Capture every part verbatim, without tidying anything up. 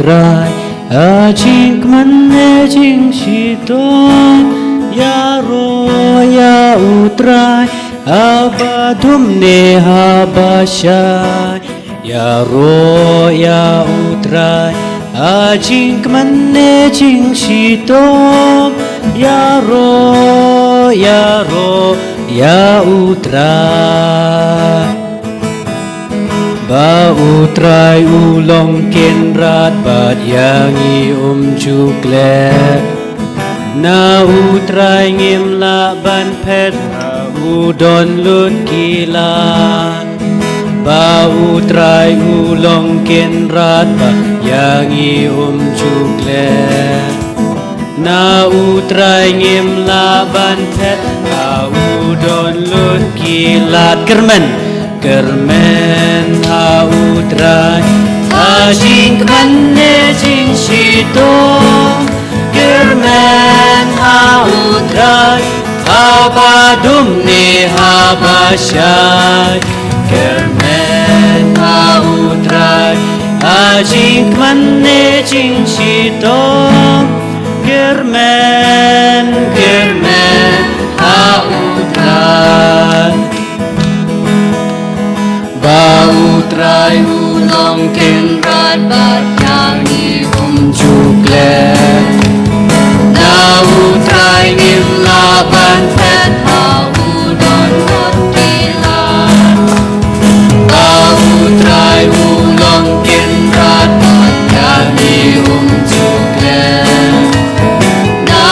Trai, ha jingkmen ne jingshitom, ïaroh ïa U Trai, haba dum ne haba shai. Ïaroh ïa U Trai, ha jingkmen ne jingshitom, ïaroh, ïaroh ïa U Trai. Ba U Trai u long kynrad bad ïa ngi um ju klet. Na U Trai ngim lah ban phet, ha u don lut ki lad. Ba U Trai u long kynrad bad ïa ngi um ju klet. Na U Trai ngim lah ban phet, ha u don lut ki lad. Kyrmen, kyrmen ha U Trai, ha jingkmen ne jingshitom. Kyrmen ha U Trai, haba dum ne haba shai. Kyrmen ha U Trai, ha jingkmen ne jingshitom. Kyrmen, kyrmen ha U Trai. Ba U Trai u long kynrad bad ïa ngi um ju klet. Na U Trai ngim lah ban phet, ha u don lut ki lad. Ba U Trai u long kynrad bad ïa ngi um ju klet. Na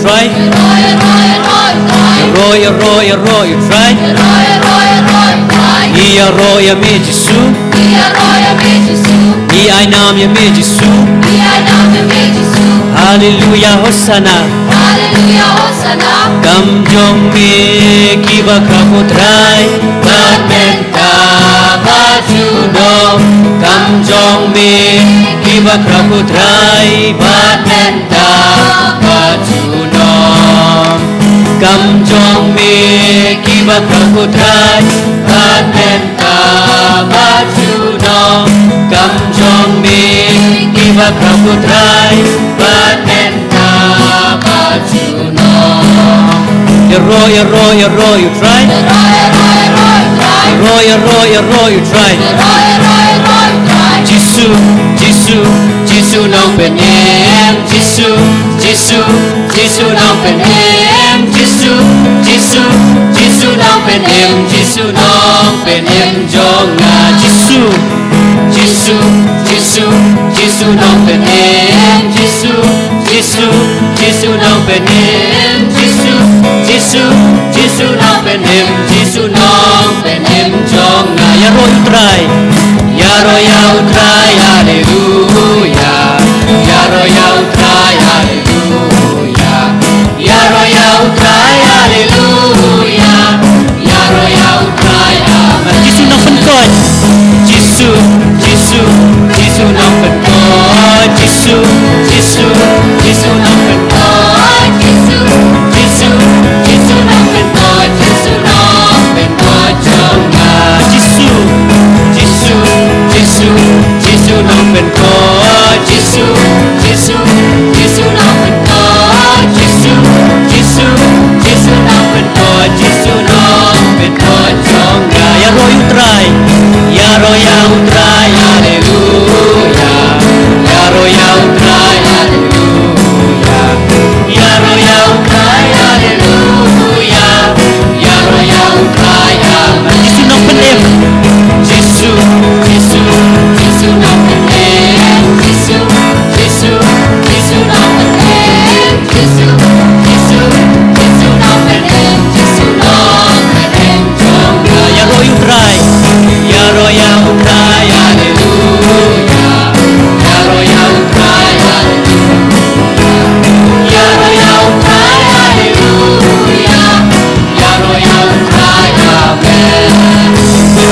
Trai. Ïaroh, ïaroh, ïaroh, ïaroh ïa u Trai. Ngi ïaroh ïa me Jisu. Ngi ai nam ïa me Jisu. Haleluya, Hosanna. Kam jong me kiba khraw ko Trai, bad mynta bad junom. Kam jong me kiba khraw ko Trai, bad mynta bad junom. Kam jong me kiba khraw ko Trai, bad mynta bad junom. Kam jong me kiba khraw ko Trai, bad mynta bad junom. Ïaroh, ïaroh, ïaroh ïa u Trai. Ïaroh, ïaroh, ïaroh ïa u Trai. Jisu, Jisu, Jisu Nongpynim. Jisu, Jisu, Jisu Nongpynim. Jisu, Jisu, Jisu Nongpynim. Jisu Nongpynim jong nga. Jisu, Jisu, Jisu, Jisu Nongpynim. Jisu, Jisu, Jisu Nongpynim. Jisu, Jisu, Jisu Nongpynim. Jisu Nongpynim jong nga. Ïaroh ïa u Trai. Ïaroh ïa u Trai, haleluya. Ïaroh ïa u Trai, haleluya. Ïaroh ïa u Trai, haleluya. Ïaroh ïa u Trai, amen. Jisu Nongpynim. Jisu, Jisu, Jisu Nongpynim. Jisu, Jisu, Jisu Nongpynim. Jisu, Jisu, Jisu Nongpynim. Jisu Nongpynim jong nga. Jisu, Jisu, Jisu, Jisu Nongpynim. Jisu, Jisu, Jisu Nongpynim. Jisu, Jisu, Jisu Nongpynim. Jisu Nongpynim jong nga. Ïaroh ïa u Trai. Ïaroh ïa u Trai, haleluya. Ïaroh ïa u Trai, haleluya. Ïaroh ïa u Trai, haleluya. Ïaroh ïa u Trai, amen. Jisu Nongpynim. Jisu, Jisu, Jisu Nongpynim. Jisu, Jisu, Jisu Nongpynim. Jisu, Jisu, Jisu Nongpynim. Jisu Nongpynim jong nga. Ïaroh ïa u Trai. Ïaroh ïa u Trai, haleluya. Ïaroh ïa u Trai, haleluya. Ïaroh ïa u Trai, haleluya. Ïaroh ïa u Trai, amen.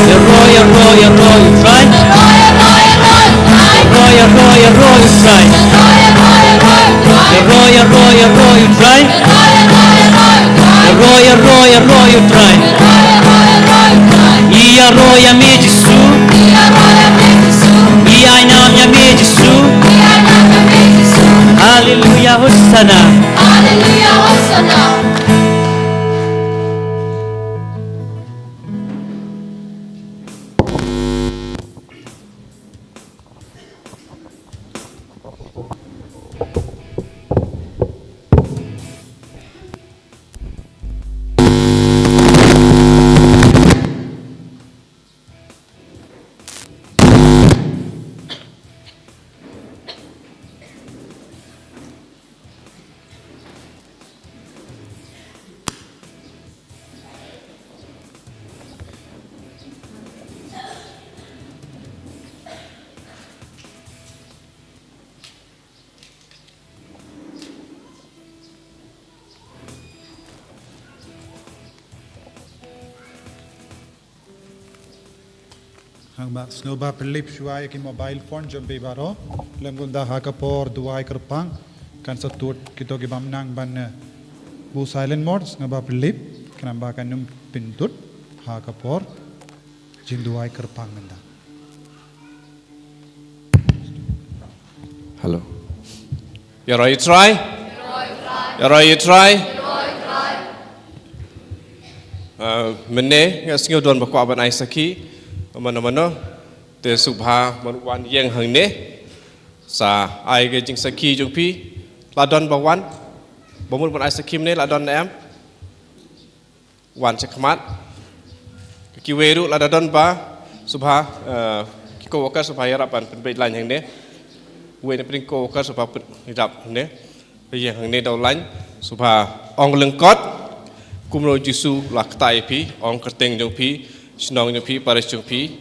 Ïaroh, ïaroh, ïaroh ïa u Trai. Ïaroh, ïaroh, ïaroh ïa u Trai. Ïaroh, ïaroh, ïaroh ïa u Trai. Ïaroh, ïaroh, ïaroh ïa u Trai. Ngi ïaroh ïa me Jisu. Ngi ai nam ïa me Jisu. Haleluya, Hosanna. Hangba sngewbha pynlip shuwa ïa ki mobile phone jong phi baroh. Lem kumta ha ka por duwai kyrpang kan sa tut kito ki bym nang ban, eh, buh silent mode, sngewbha pynlip khnang ba kan ym pyntut ha ka por jingduwai kyrpang mynta. Hello. Ïaroh ïa u Trai. Ïaroh ïa u Trai. Ah, mynne nga sngew don ba kwah ban ai sakhi. Mano mano. Te sngewbha ban wan ïeng hangne. Sa ai ka jingsakhi jong phi. La don ba wan. Ba mut ban ai sakhi mynne la don ne em. Wan shakhmat. Kiwei ruh lada don ba sngewbha, eh, ki co-worker sngewbha ïarap ban pynbeit line hangne. Wei na pdeng co-worker sngewbha pyn-, ïarap hangne. Ïeng hangne da u line. Sngewbha ong lyngkot, kumno u Jisu u la ktah ïa phi, ong kyrteng jong phi, shnong jong phi, parish jong phi,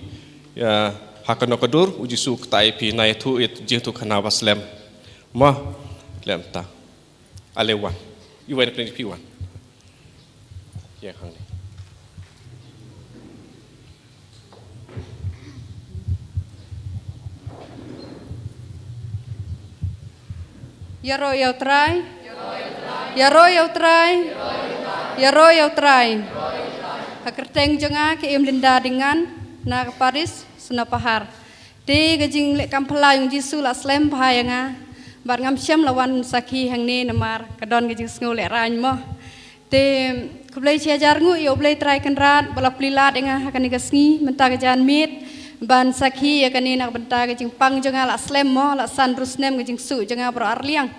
ïa, ha kano ka dur, u Jisu u ktah ïa phi, na ïathuh, ïa jingïathuh khana ba slem. Mo, lem ta. Ale wan. Ïa wan kane phi wan. Ïa hangne. Ïaroh ïa u Trai. Ïaroh ïa u Trai. Ïaroh ïa u Trai. Ha kyrteng jong nga ka Im Linda Dingan, na ka parish Snapahar. Te ka jingleh kam phylla jong u Jisu la slem bha ïa nga. Bad ngam shym la wan sakhi hangne namar ka don ka jingsngew lehraiñ mo. Te khublei shihajar nguh ïa u Blei Trai Kynrad ba la plie lad ïa nga ha kane ka sngi mynta ka janmiet ban sakhi ïa kane na ka bynta ka jingpang jong nga la slem mo, la san hynriew snem ka jingsuh jong nga baroh arliang.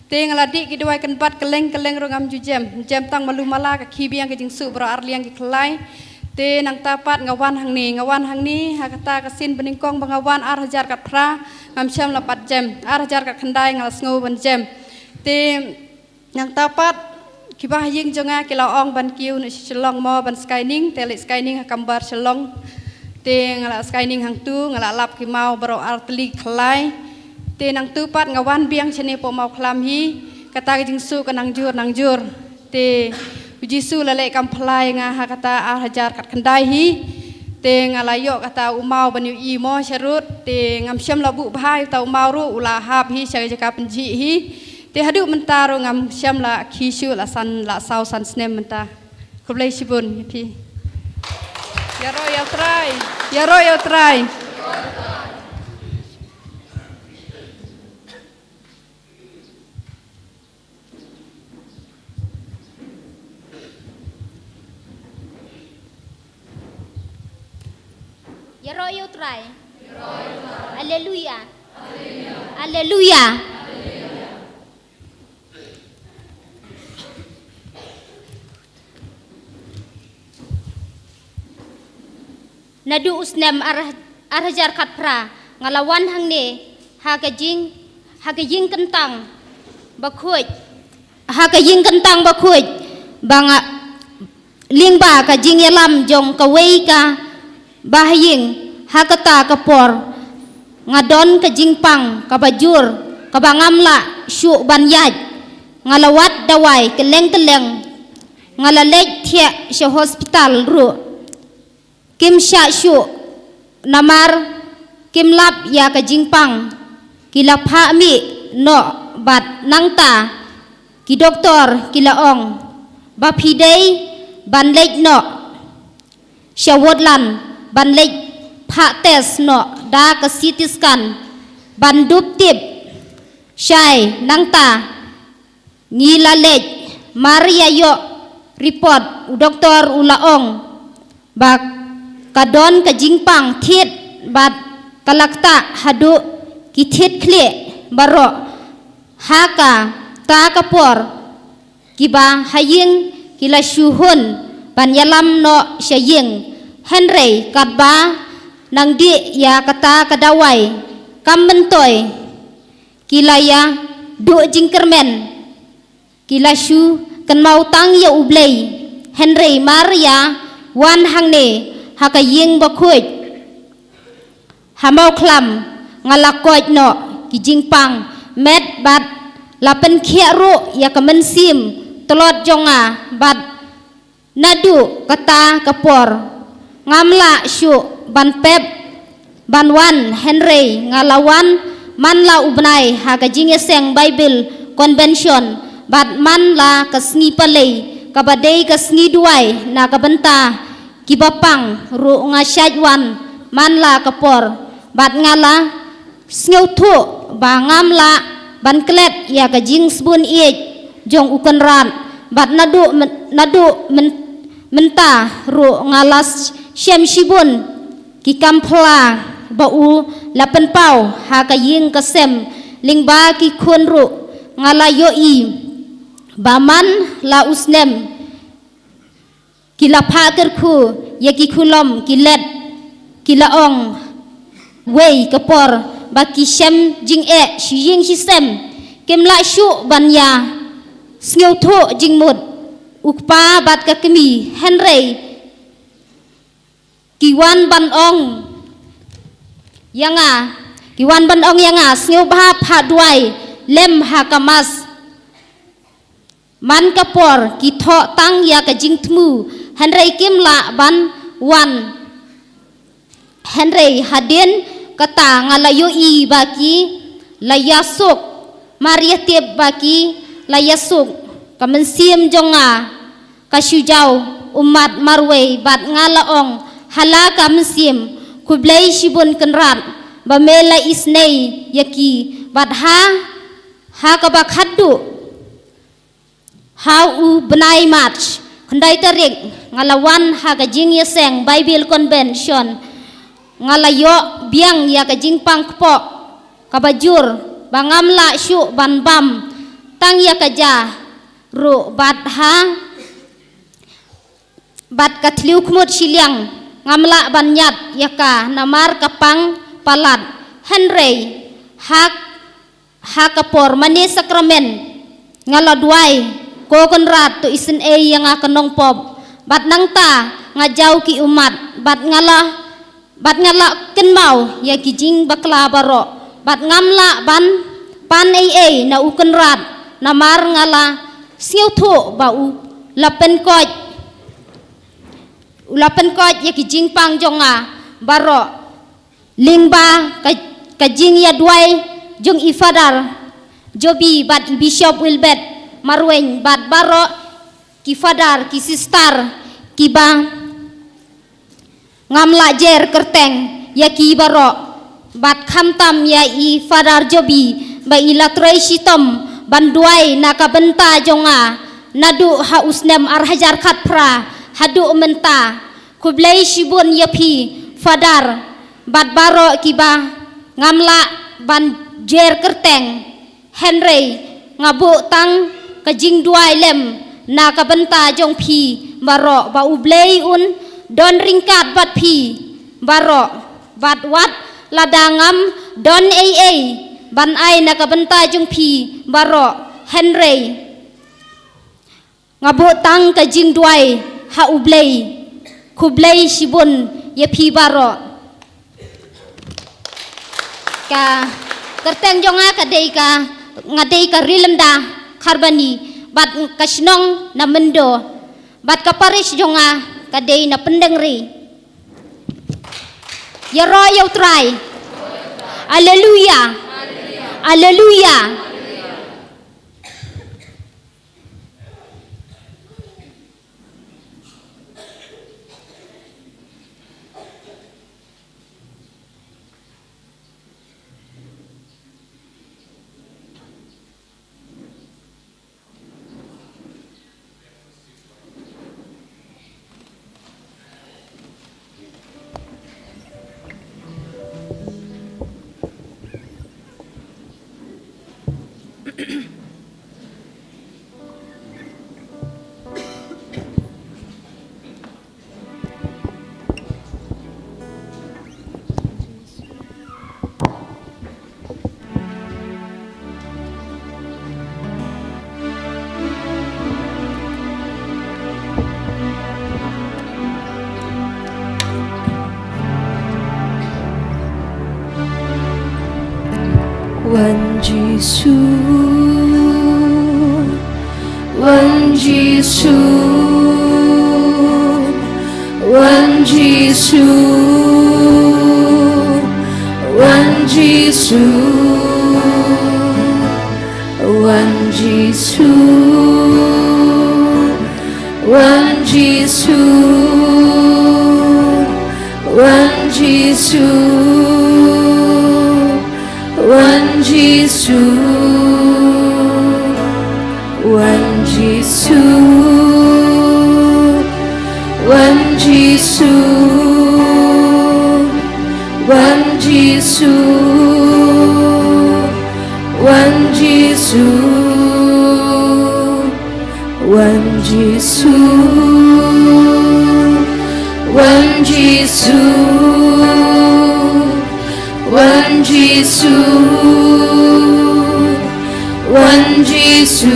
Te nga la dih ki dawai kynbat kylleng kylleng ruh ngam ju jem. Jem tang malu mala ka khie biang ka jingsuh baroh arliang ki khlai. Te nangta pat nga wan hangne, nga wan hangne ha kata ka sien banyngkong ba nga wan ar hajar khatphra, ngam shym la pat jem. Ar hajar khatkhyndai nga la sngew ban jem. Te nangta pat kiba ha ïing jong nga ki la ong ban kiew noh sha Shillong mo ban scanning, te leit scanning ha Kambar Shillong. Te nga la scanning hangtu, nga la lap ki maw baroh ar tylli khlai. Te nangtu pat nga wan biang shane poh Mawkhlam hi, kata ka jingsuh ka nang jur nang jur. Te u Jisu la leh kam phylla ïa nga ha kata ar hajar khatkhyndai hi. Te nga la ïoh kata u maw ban ïohi mo sharud, te ngam shym la buh bha ïa uta u maw ruh, u la hap hi sha ka jaka pynjhieh hi. Te haduh mynta ruh ngam shym la khie shuh, la san, la saw san snem mynta. Khublei shibun ïa phi. Ïaroh ïa u Trai. Ïaroh ïa u Trai. Ïaroh ïa u Trai. Aleluia. Aleluia. Naduh u snem ar, ar hajar khatphra nga la wan hangne ha ka jing, ha ka ïing kyntang bakhuid, ha ka ïing kyntang bakhuid ba nga lyngba ka jingïalam jong kawei kaba ha ïing. Ha kata ka por nga don ka jingpang kaba jur kaba ngam lah shuh ban ïaid. Nga la wad dawai kylleng kylleng, nga la leit thiah sha hospital ruh. Kim shah shuh namar kim lap ïa ka jingpang. Ki la phah mih noh bad nangta ki doktor ki la ong ba phi dei ban leit noh sha Woodland ban leit phah test noh da ka C T scan ban dup tip shai. Nangta ngi la leit, mar ïa ïoh report u doktor u la ong ba ka don ka jingpang thied bad ka la ktah haduh ki thied khlieh baroh. Ha kata ka por kiba ha ïing ki la shu hun ban ïalam noh sha ïing, hynrei katba nang dih ïa kata ka dawai kam myntoi ki la ïa duh jingkyrmen. Ki la shu kynmaw tang ïa U Blei, hynrei mar ïa wan hangne ha ka ïing bakhuid ha Mawkhlam, nga la koit noh ki jingpang met bad la pynkhiah ruh ïa ka mynsiem tlot jong nga bad naduh kata ka por ngam lah shuh ban pep ban wan, hynrei nga la wan man la u bnai ha ka jingïaseng Bible Convention bad man la ka sngi Palei kaba dei ka sngi duwai na ka bynta kiba pang ruh nga shait wan man la ka por bad nga la sngewthuh ba ngam lah ban klet ïa ka jingsbun ïeit jong u Kynrad bad naduh myn-, naduh myn-, mynta ruh nga la shem shibun ki kam phla ba u la pynpaw ha ka ïing ka sem lyngba ki khun ruh. Nga la ïohi ba man la u snem ki la phah kyrkhu ïa ki khulom ki let, ki la ong wei ka por ba ki shem jingeh shi ïing shi sem, kim lah shuh ban ïa sngewthuh jingmut u kpa bad ka kmie, hynrei ki wan ban ong ïa nga, ki wan ban ong ïa nga, sngewbha phah duwai lem ha ka mass. Man ka por ki thoh tang ïa ka jingthmu, hynrei kim lah ban wan. Hynrei hadien kata nga la ïohi ba ki la ïasuk, mar ïa tip ba ki la ïasuk, ka mynsiem jong nga ka shu jaw ummat marwei, bad nga la ong ha la ka mynsiem, khublei shibun Kynrad ba me la isynei ïa ki. Bad ha, ha kaba khatduh ha u bnai March, khyndai tarik, nga la wan ha ka jingïaseng Bible Convention. Nga la ïoh biang ïa ka jingpang kpoh kaba jur, ba ngam lah shuh ban bam tang ïa ka ja ruh, bad ha, bad ka thliew khmut shiliang ngam lah ban ñiad ïa ka namar ka pang palat. Hynrei ha, ha ka por mane sakramen nga la duwai, ko Kynrad to isynei ïa nga ka nongpop. Bad nangta nga jaw ki ummat, bad nga la, bad nga la kynmaw ïa ki jingbakla baroh, bad ngam lah ban pan ei ei na u Kynrad, namar nga la sngewthuh ba u la pynkoit, u la pynkoit ïa ki jingpang jong nga baroh. Lyngba ka, ka jingïaduwai jong i Father Jobi bad i Bishop Wilbert Marwein bad baroh ki Father, ki Sister kiba ngam lah jer kyrteng ïa ki baroh, bad khamtam ïa i Father Jobi ba i la trei shitom ban duwai na ka bynta jong nga naduh ha u snem ar hajar khatphra haduh mynta. Khublei shibun ïa phi Father bad baroh kiba ngam lah ban jer kyrteng. Hynrei nga buh tang ka jingduwai lem na ka bynta jong phi baroh, ba U Blei un don ryngkat bad phi baroh. Bad wat lada ngam don ei ei ban ai na ka bynta jong phi baroh, hynrei nga buh tang ka jingduwai ha U Blei. Khublei shibun ïa phi baroh. Ka kyrteng jong nga ka dei ka, nga dei ka Rilynda Kharbani, bad ka shnong na Myndo, bad ka parish jong nga ka dei na Pyndengrei. Ïaroh ïa U Trai. Alleluia. Alleluia. Wan Jisu, Wan Jisu, Wan Jisu, Wan Jisu, Wan Jisu, Wan Jisu, Wan Jisu, Wan Jisu, Wan Jisu, Wan Jisu, Wan Jisu, Wan Jisu. Wan Jisu, Wan Jisu, Wan Jisu, Wan Jisu.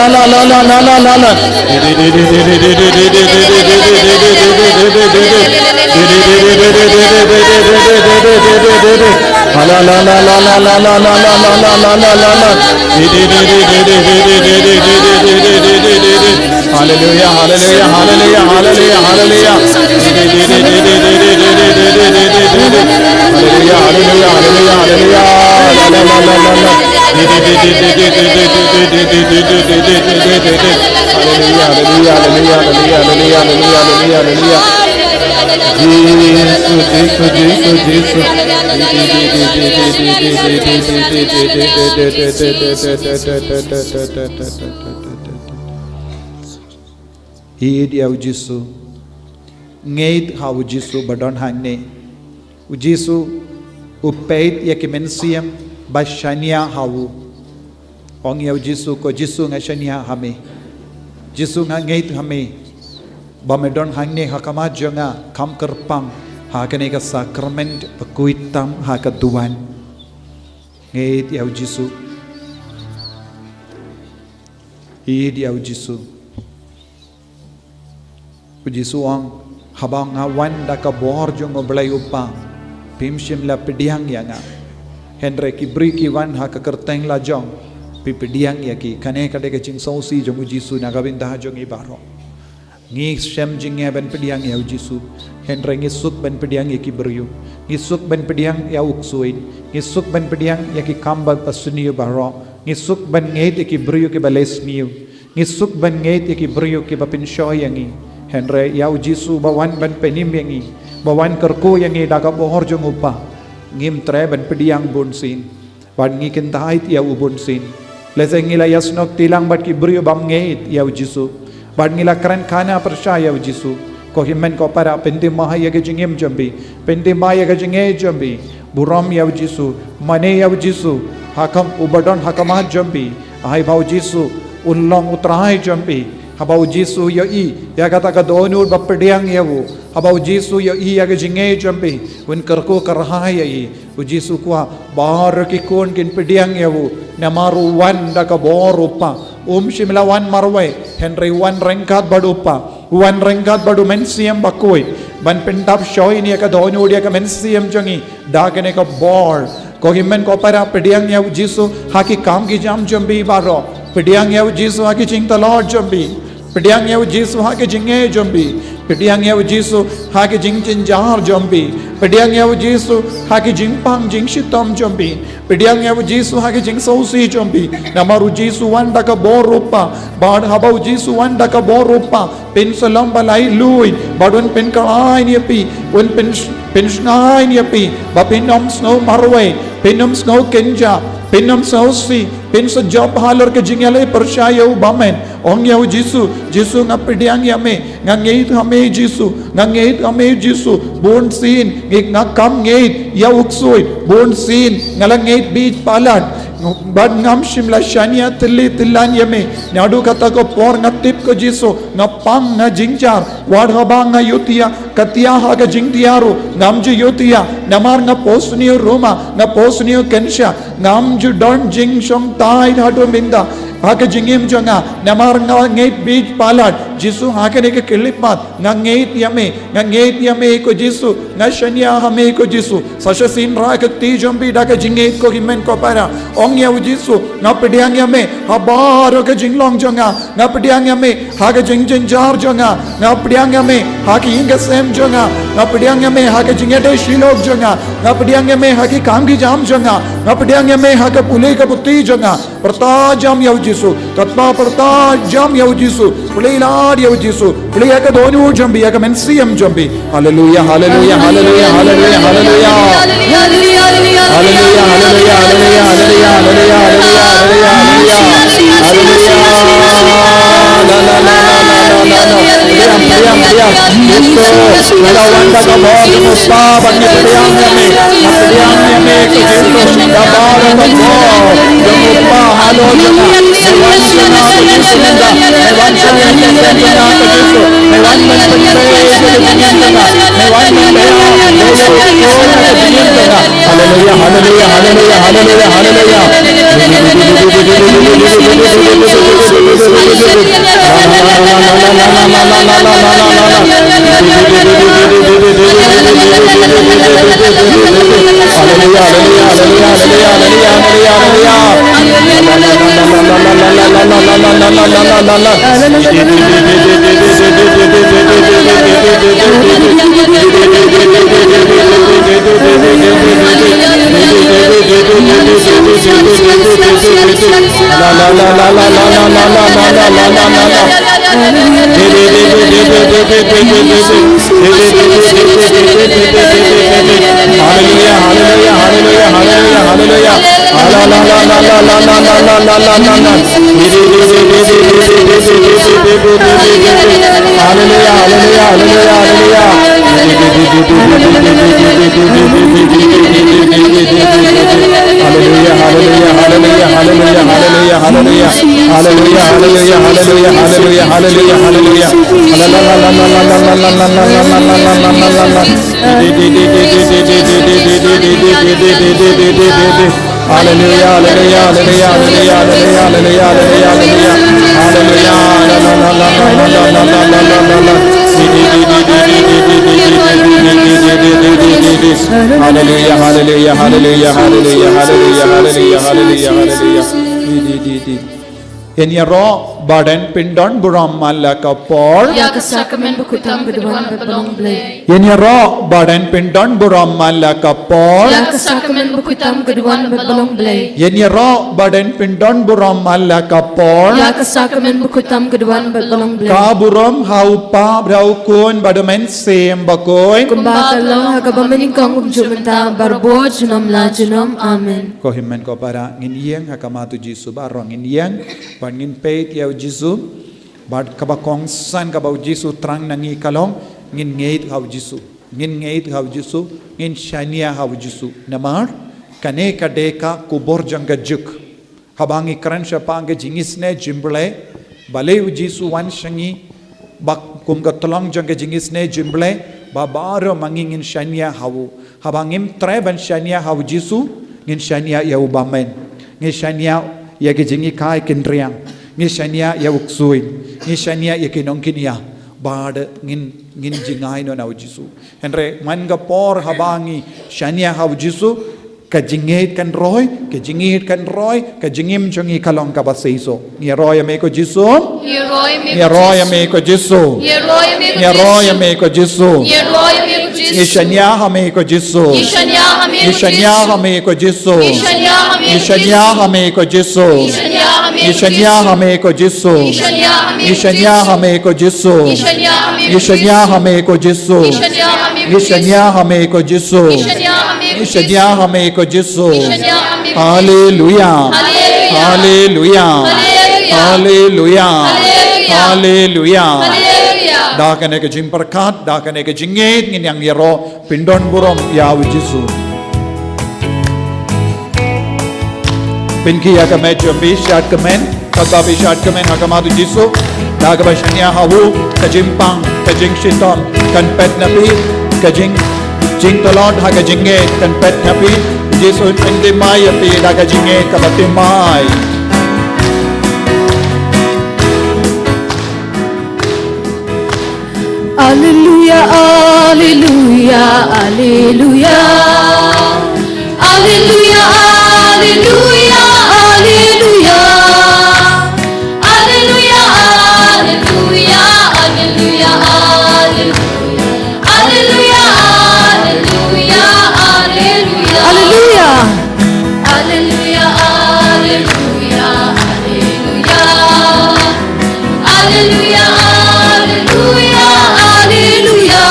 Hallelujah, hallelujah, hallelujah, hallelujah. Hallelujah, hallelujah, hallelujah, hallelujah. La, la, la, la, la, la. Hallelujah, hallelujah, hallelujah, hallelujah, hallelujah, hallelujah, hallelujah. Jesus, Jesus, Jesus, Jesus. Ïeit ïa u Jisu. Ngeit ha u Jisu ba don hangne. U Jisu u peit ïa ki mynsiem ba shaniah ha u. Ong ïa u Jisu, ko Jisu, nga shaniah ha me. Jisu, nga ngeit ha me. Ba me don hangne ha khmat jong nga, kham kyrpang ha kane ka sakrament ba khuid tam ha ka duwan. Ngeit ïa u Jisu. Ïeit ïa u Jisu. U Jisu u ong, haba nga wan da ka bor jong U Blei U Kpa, phim shym la pdiang ïa nga. Hynrei ki briew ki wan ha ka kyrteng la jong, phi pdiang ïa ki. Kane ka dei ka jingsngewsih jong u Jisu na ka bynta jong ngi baroh. Ngi shem jingeh ban pdiang ïa u Jisu. Hynrei ngi suk ban pdiang ïa ki briew. Ngi suk ban pdiang ïa u ksuid. Ngi suk ban pdiang ïa ki kam ba basniew baroh. Ngi suk ban ngeit ïa ki briew kiba leh sniew. Ngi suk ban ngeit ïa ki briew kiba pynshoi ïa ngi. Hynrei ïa u Jisu ba wan ban pynim ïa ngi, ba wan kyrkhu ïa ngi da ka bor jong U Kpa, ngim treh ban pdiang bunsien. Bad ngi kyntait ïa u bunsien. Lehse ngi la ïasnoh kti lang bad ki briew bym ngeit ïa u Jisu. Bad ngi la kren khana pyrshah ïa u Jisu. Ko hynmen ko para, pynthymmai ïa ka jingim jong phi. Pynthymmai ïa ka jingngeit jong phi. Burom ïa u Jisu. Mane ïa u Jisu. Ha khmat, uba don ha khmat jong phi. Haba u Jisu un long u Trai jong phi. Haba u Jisu u ïohi ïa kata ka dohnud ba pdiang ïa u. Haba u Jisu u ïohi ïa ka jingngeit jong phi. Un kyrkhu kyrhai ïa i. U Jisu u kwah baroh ki khun kin pdiang ïa u, namar u wan da ka bor u Kpa. Um shym la wan marwei, hynrei u wan ryngkat bad u Kpa. U wan ryngkat bad u Mynsiem Bakhuid. Ban pyndap shoi ïa ka dohnud ïa ka mynsiem jong i. Da kane ka bor. Ko hynmen ko para, pdiang ïa u Jisu ha ki kam ki jam jong phi baroh. Pdiang ïa u Jisu ha ki jingtlot jong phi. Pdiang ïa u Jisu ha ki jingngeit jong phi. Pdiang ïa u Jisu ha ki jingjynjar jong phi. Pdiang ïa u Jisu ha ki jingpang jingshitom jong phi. Pdiang ïa u Jisu ha ki jingsngewsih jong phi. Namar u Jisu u wan da ka bor u Kpa. Bad haba u Jisu u wan da ka bor u Kpa, pynslem ba lai lui. Bad un pynkhlaiñ ïa phi. Un pyn, pynshngaiñ ïa phi. Ba phin ym sngew marwei. Phin ym sngew kynjah. Phin ym sngewsih. Phin sa jop halor ka jingïaleh pyrshah ïa u ba men. Ong ïa u Jisu, Jisu nga pdiang ïa me, nga ngeit ha me Jisu, nga ngeit ha me Jisu, bunsien, ngi nga kam ngeit, ïa u ksuid, bunsien, nga la ngeit bit palat, bad ngam shym la shaniah tylli tyllan ïa me, naduh kata ka por nga tip ko Jisu, nga pang nga jynjar, wat haba nga ïohthiah, ka thiah ha ka jingthiah ruh, ngam ju ïohthiah, namar nga pos ni u ruma, nga pos ni u kynshah, ngam ju don jingshongthait haduh mynta, ha ka jingim jong nga, namar nga ngeit bit palat, Jisu ha kane ka khyllipmat, nga ngeit ïa me, nga ngeit ïa me ko Jisu, nga shaniah ha me ko Jisu, sa shisien rah ka kti jong phi da ka jingngeit ko hynmen ko para, ong ïa u Jisu, nga pdiang ïa me, ha baroh ka jinglong jong nga, nga pdiang ïa me, ha ka jingjynjar jong nga, nga pdiang ïa me, ha ka ïing ka sem jong nga, nga pdiang ïa me, ha ka jingïadei shilok jong nga, nga pdiang ïa me, ha ki kam ki jam jong nga, nga pdiang ïa me, ha ka pule ka puthi jong nga, Pyrta jam ïa u Jisu. Katba pyrta jam ïa u Jisu. Plie lad ïa u Jisu. Plie ïa ka dohnud jong phi, ïa ka mynsiem jong phi. Haleluya, haleluya, haleluya, haleluya, haleluya. Haleluya, haleluya, haleluya, haleluya, haleluya, haleluya, haleluya, haleluya. Haleluya. La, la, la, la, la, la, la, la. Pdiang, pdiang, pdiang. Jisu, nga la wan da ka bor jong u Kpa, bad ngi pdiang ïa me. Nga pdiang ïa me ko Jisu, da ka bor jong u Kpa halor jong nga. Me wan sha nga ko Jisu mynta. Me wan sha nga ko Jisu. Me wan ban pynbeit ïa ka jingim jong nga. Me wan ban pynbeit ïa ka jingim jong nga. Haleluya, haleluya, haleluya, haleluya, haleluya. Haleluya, haleluya, haleluya, haleluya, haleluya. Haleluya, haleluya, haleluya, haleluya. Haleluya, haleluya, haleluya, haleluya, haleluya. Haleluya, haleluya, haleluya, haleluya, haleluya, haleluya. Haleluya, haleluya, haleluya, haleluya, haleluya, haleluya, haleluya, haleluya. Haleluya. Haleluya, haleluya, haleluya, haleluya, haleluya, haleluya, haleluya, haleluya. Ïaroh ba don pyndon burom man la ka por. Ïa ka sakramen bakhuid tam ka duwan bad ba long Blei. Ïaroh ba don pyndon burom man la ka por. Ïa ka sakramen bakhuid tam ka duwan bad ba long Blei. Ïaroh ba don pyndon burom man la ka por. Ïa ka sakramen bakhuid tam ka duwan bad ba long Blei. Ka burom ha u Kpa bad ha u Khun bad ha u Mynsiem Bakhuid. Kumba ka long ha kaba mynnyngkong, kumjuh mynta, barabor junom la junom. Amen. Ko hynmen ko para, ngin ïeng ha khmat u Jisu baroh, ngin ïeng bad ngin peit ïa u Jisu. Bad kaba kongsan kaba u Jisu thrang na ngi ka long, ngin ngeit ha u Jisu. Ngin ngeit ha u Jisu, ngin shaniah ha u Jisu. Namar kane ka dei ka khubor jong ka juk. Haba ngi kren shaphang ka jingisynei jong u Blei, balei u Jisu u wan sha ngi, ba kum ka tyllong jong ka jingisynei jong u Blei, ba baroh ma ngi ngin shaniah ha u. Haba ngim treh ban shaniah ha u Jisu, ngin shaniah ïa u bymman. Ngin shaniah ïa ki jinghikai kynriang. Ngin shaniah ïa u ksuid. Ngin shaniah ïa ki nongkynïa. Bad ngin, ngin jngai noh na u Jisu. Hynrei man ka por haba ngi shaniah ha u Jisu, ka jingngeit kan roi, ka jingngeit kan roi, ka jingim jong ngi ka long kaba seisoh. Ngi ïaroh ïa me ko Jisu. Ngi ïaroh ïa me ko Jisu. Ngi ïaroh ïa me ko Jisu. Ngi shaniah ha me ko Jisu. Ngi shaniah ha me ko Jisu. Ngi shaniah ha me ko Jisu. Ngi shaniah ha me ko Jisu. Ngi shaniah ha me ko Jisu. Ngi shaniah ha me ko Jisu. Ngi shaniah ha me ko Jisu. Ngi shaniah ha me ko Jisu. Haleluia. Haleluia. Haleluia. Haleluia. Da kane ka jingpyrkhat, da kane ka jingngeit ngin ïeng ïaroh pyndon burom ïa u Jisu. Pynkhih ïa ka met jong phi shadkmen, katba phi shadkmen ha khmat u Jisu, da kaba shaniah ha u, ka jingpang, ka jingshitom kan peit na phi, ka jing, jingtlot ha ka jingngeit kan peit na phi. U Jisu un pynthymmai ïa phi da ka jingngeit kaba thymmai. Alleluia, alleluia, alleluia. Alleluia, alleluia, alleluia. Alleluia, alleluia, alleluia, alleluia. Alleluia, alleluia, alleluia. Alleluia. Alleluia, alleluia, alleluia. Alleluia, alleluia, alleluia.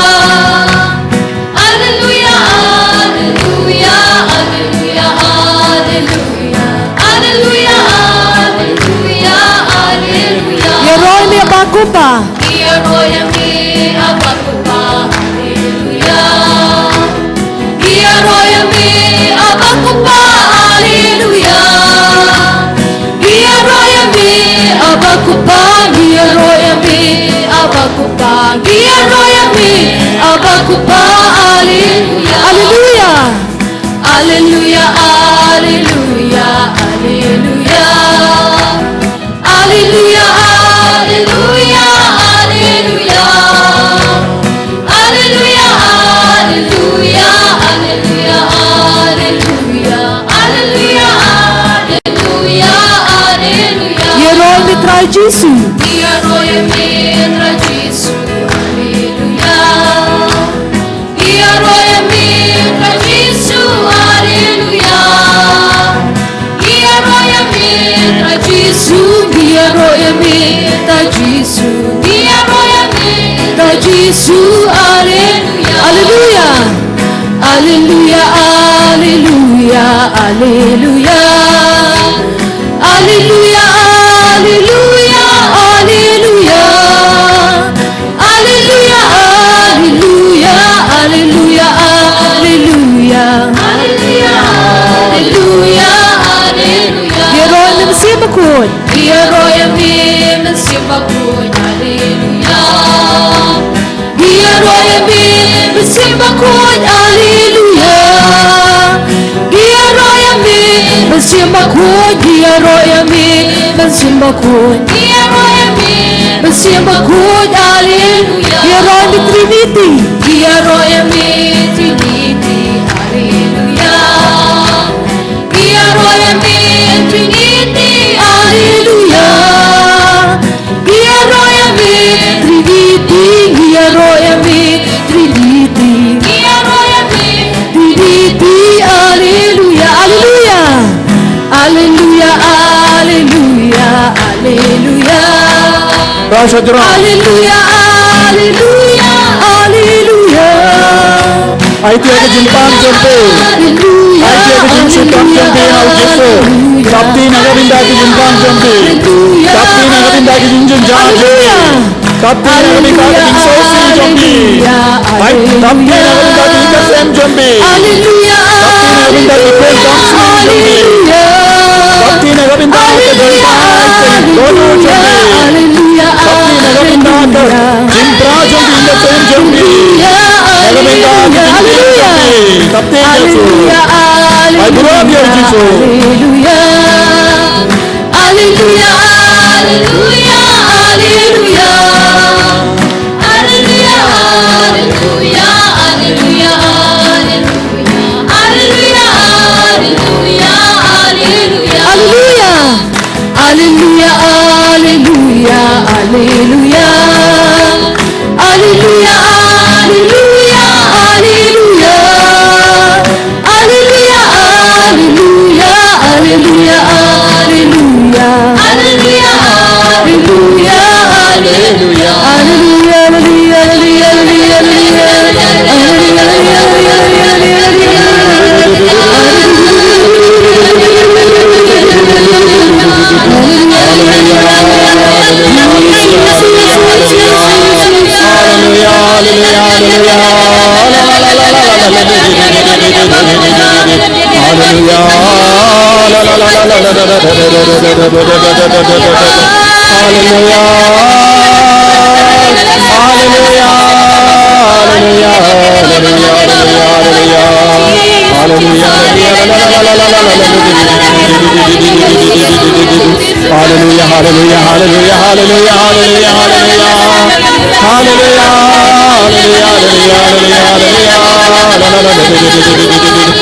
Alleluia, alleluia, alleluia, alleluia. Alleluia, alleluia, alleluia. Ïaroh ïa me Aba Kpa. Ïaroh ïa me Aba Kpa. Alleluia. Ïaroh ïa me Aba Kpa, alleluia. Ïaroh ïa me Aba Kpa, ïaroh ïa me Aba Kpa, ïaroh ïa me Aba Kpa, alleluia. Alleluia. Alleluia, alleluia, alleluia. Alleluia, alleluia, alleluia. Alleluia, alleluia, alleluia, alleluia. Alleluia, alleluia, alleluia. Ïaroh ïa me Trai Jisu. Ïaroh ïa me Trai Jisu. Alleluia. Ïaroh ïa me Trai Jisu, alleluia. Ïaroh ïa me Trai Jisu, ïaroh ïa me Trai Jisu, ïaroh ïa me Trai Jisu, alleluia. Alleluia. Alleluia, alleluia, alleluia. Alleluia, alleluia, alleluia. Alleluia, alleluia, alleluia, alleluia. Alleluia, alleluia, alleluia. Ïaroh ïa me Mynsiem Bakhuid. Ïaroh ïa me Mynsiem Bakhuid. Alleluia. Ïaroh ïa me Mynsiem Bakhuid. Alleluia. Ïaroh ïa me Mynsiem Bakhuid, ïaroh ïa me Mynsiem Bakhuid. Ïaroh ïa me Mynsiem Bakhuid, alleluia. Ïaroh ïa me Trinity. Ïaroh ïa me Trinity, alleluia. Ïaroh ïa me Trinity, alleluia. Haleluya. Haleluya, haleluya, haleluya. Aiti ha ka jingpang jong phi. Aiti ha ka jingsngewthuh jong phi ha u Jisu. Dap kti na ka bynta ka jingpang jong phi. Dap kti na ka bynta ka jingjynjar jong phi. Dap kti na ka bynta ka jingsngewsih jong phi. Dap kti na ka bynta ka jingkasem jong phi. Dap kti na ka bynta ka jingkasem jong phi. Dap kti na ka bynta ka jingkasem jong phi. Dap kti na ka bynta ka jingpra jong phi, ka jingkasem jong phi. Na ka bynta ka jingkasem jong phi. Dap kti Jisu. Ai burom ïa u Jisu. Haleluya, haleluya, haleluya. Haleluya, haleluya, haleluya, haleluya. Haleluya, haleluya, haleluya, haleluya. Haleluya, haleluya, haleluya. Haleluya, haleluya, haleluya. Haleluya, haleluya, haleluya, haleluya. Haleluya, haleluya, haleluya. Haleluya, haleluya, haleluya. Haleluya, haleluya, haleluya, haleluya. Haleluya. Haleluya. Haleluya. Haleluya. Haleluya. Haleluya. Haleluya. Haleluya, haleluya, haleluya. Haleluya, haleluya, haleluya, haleluya. Haleluya, haleluya, haleluya, haleluya, haleluya. Haleluya, haleluya, haleluya. Haleluya,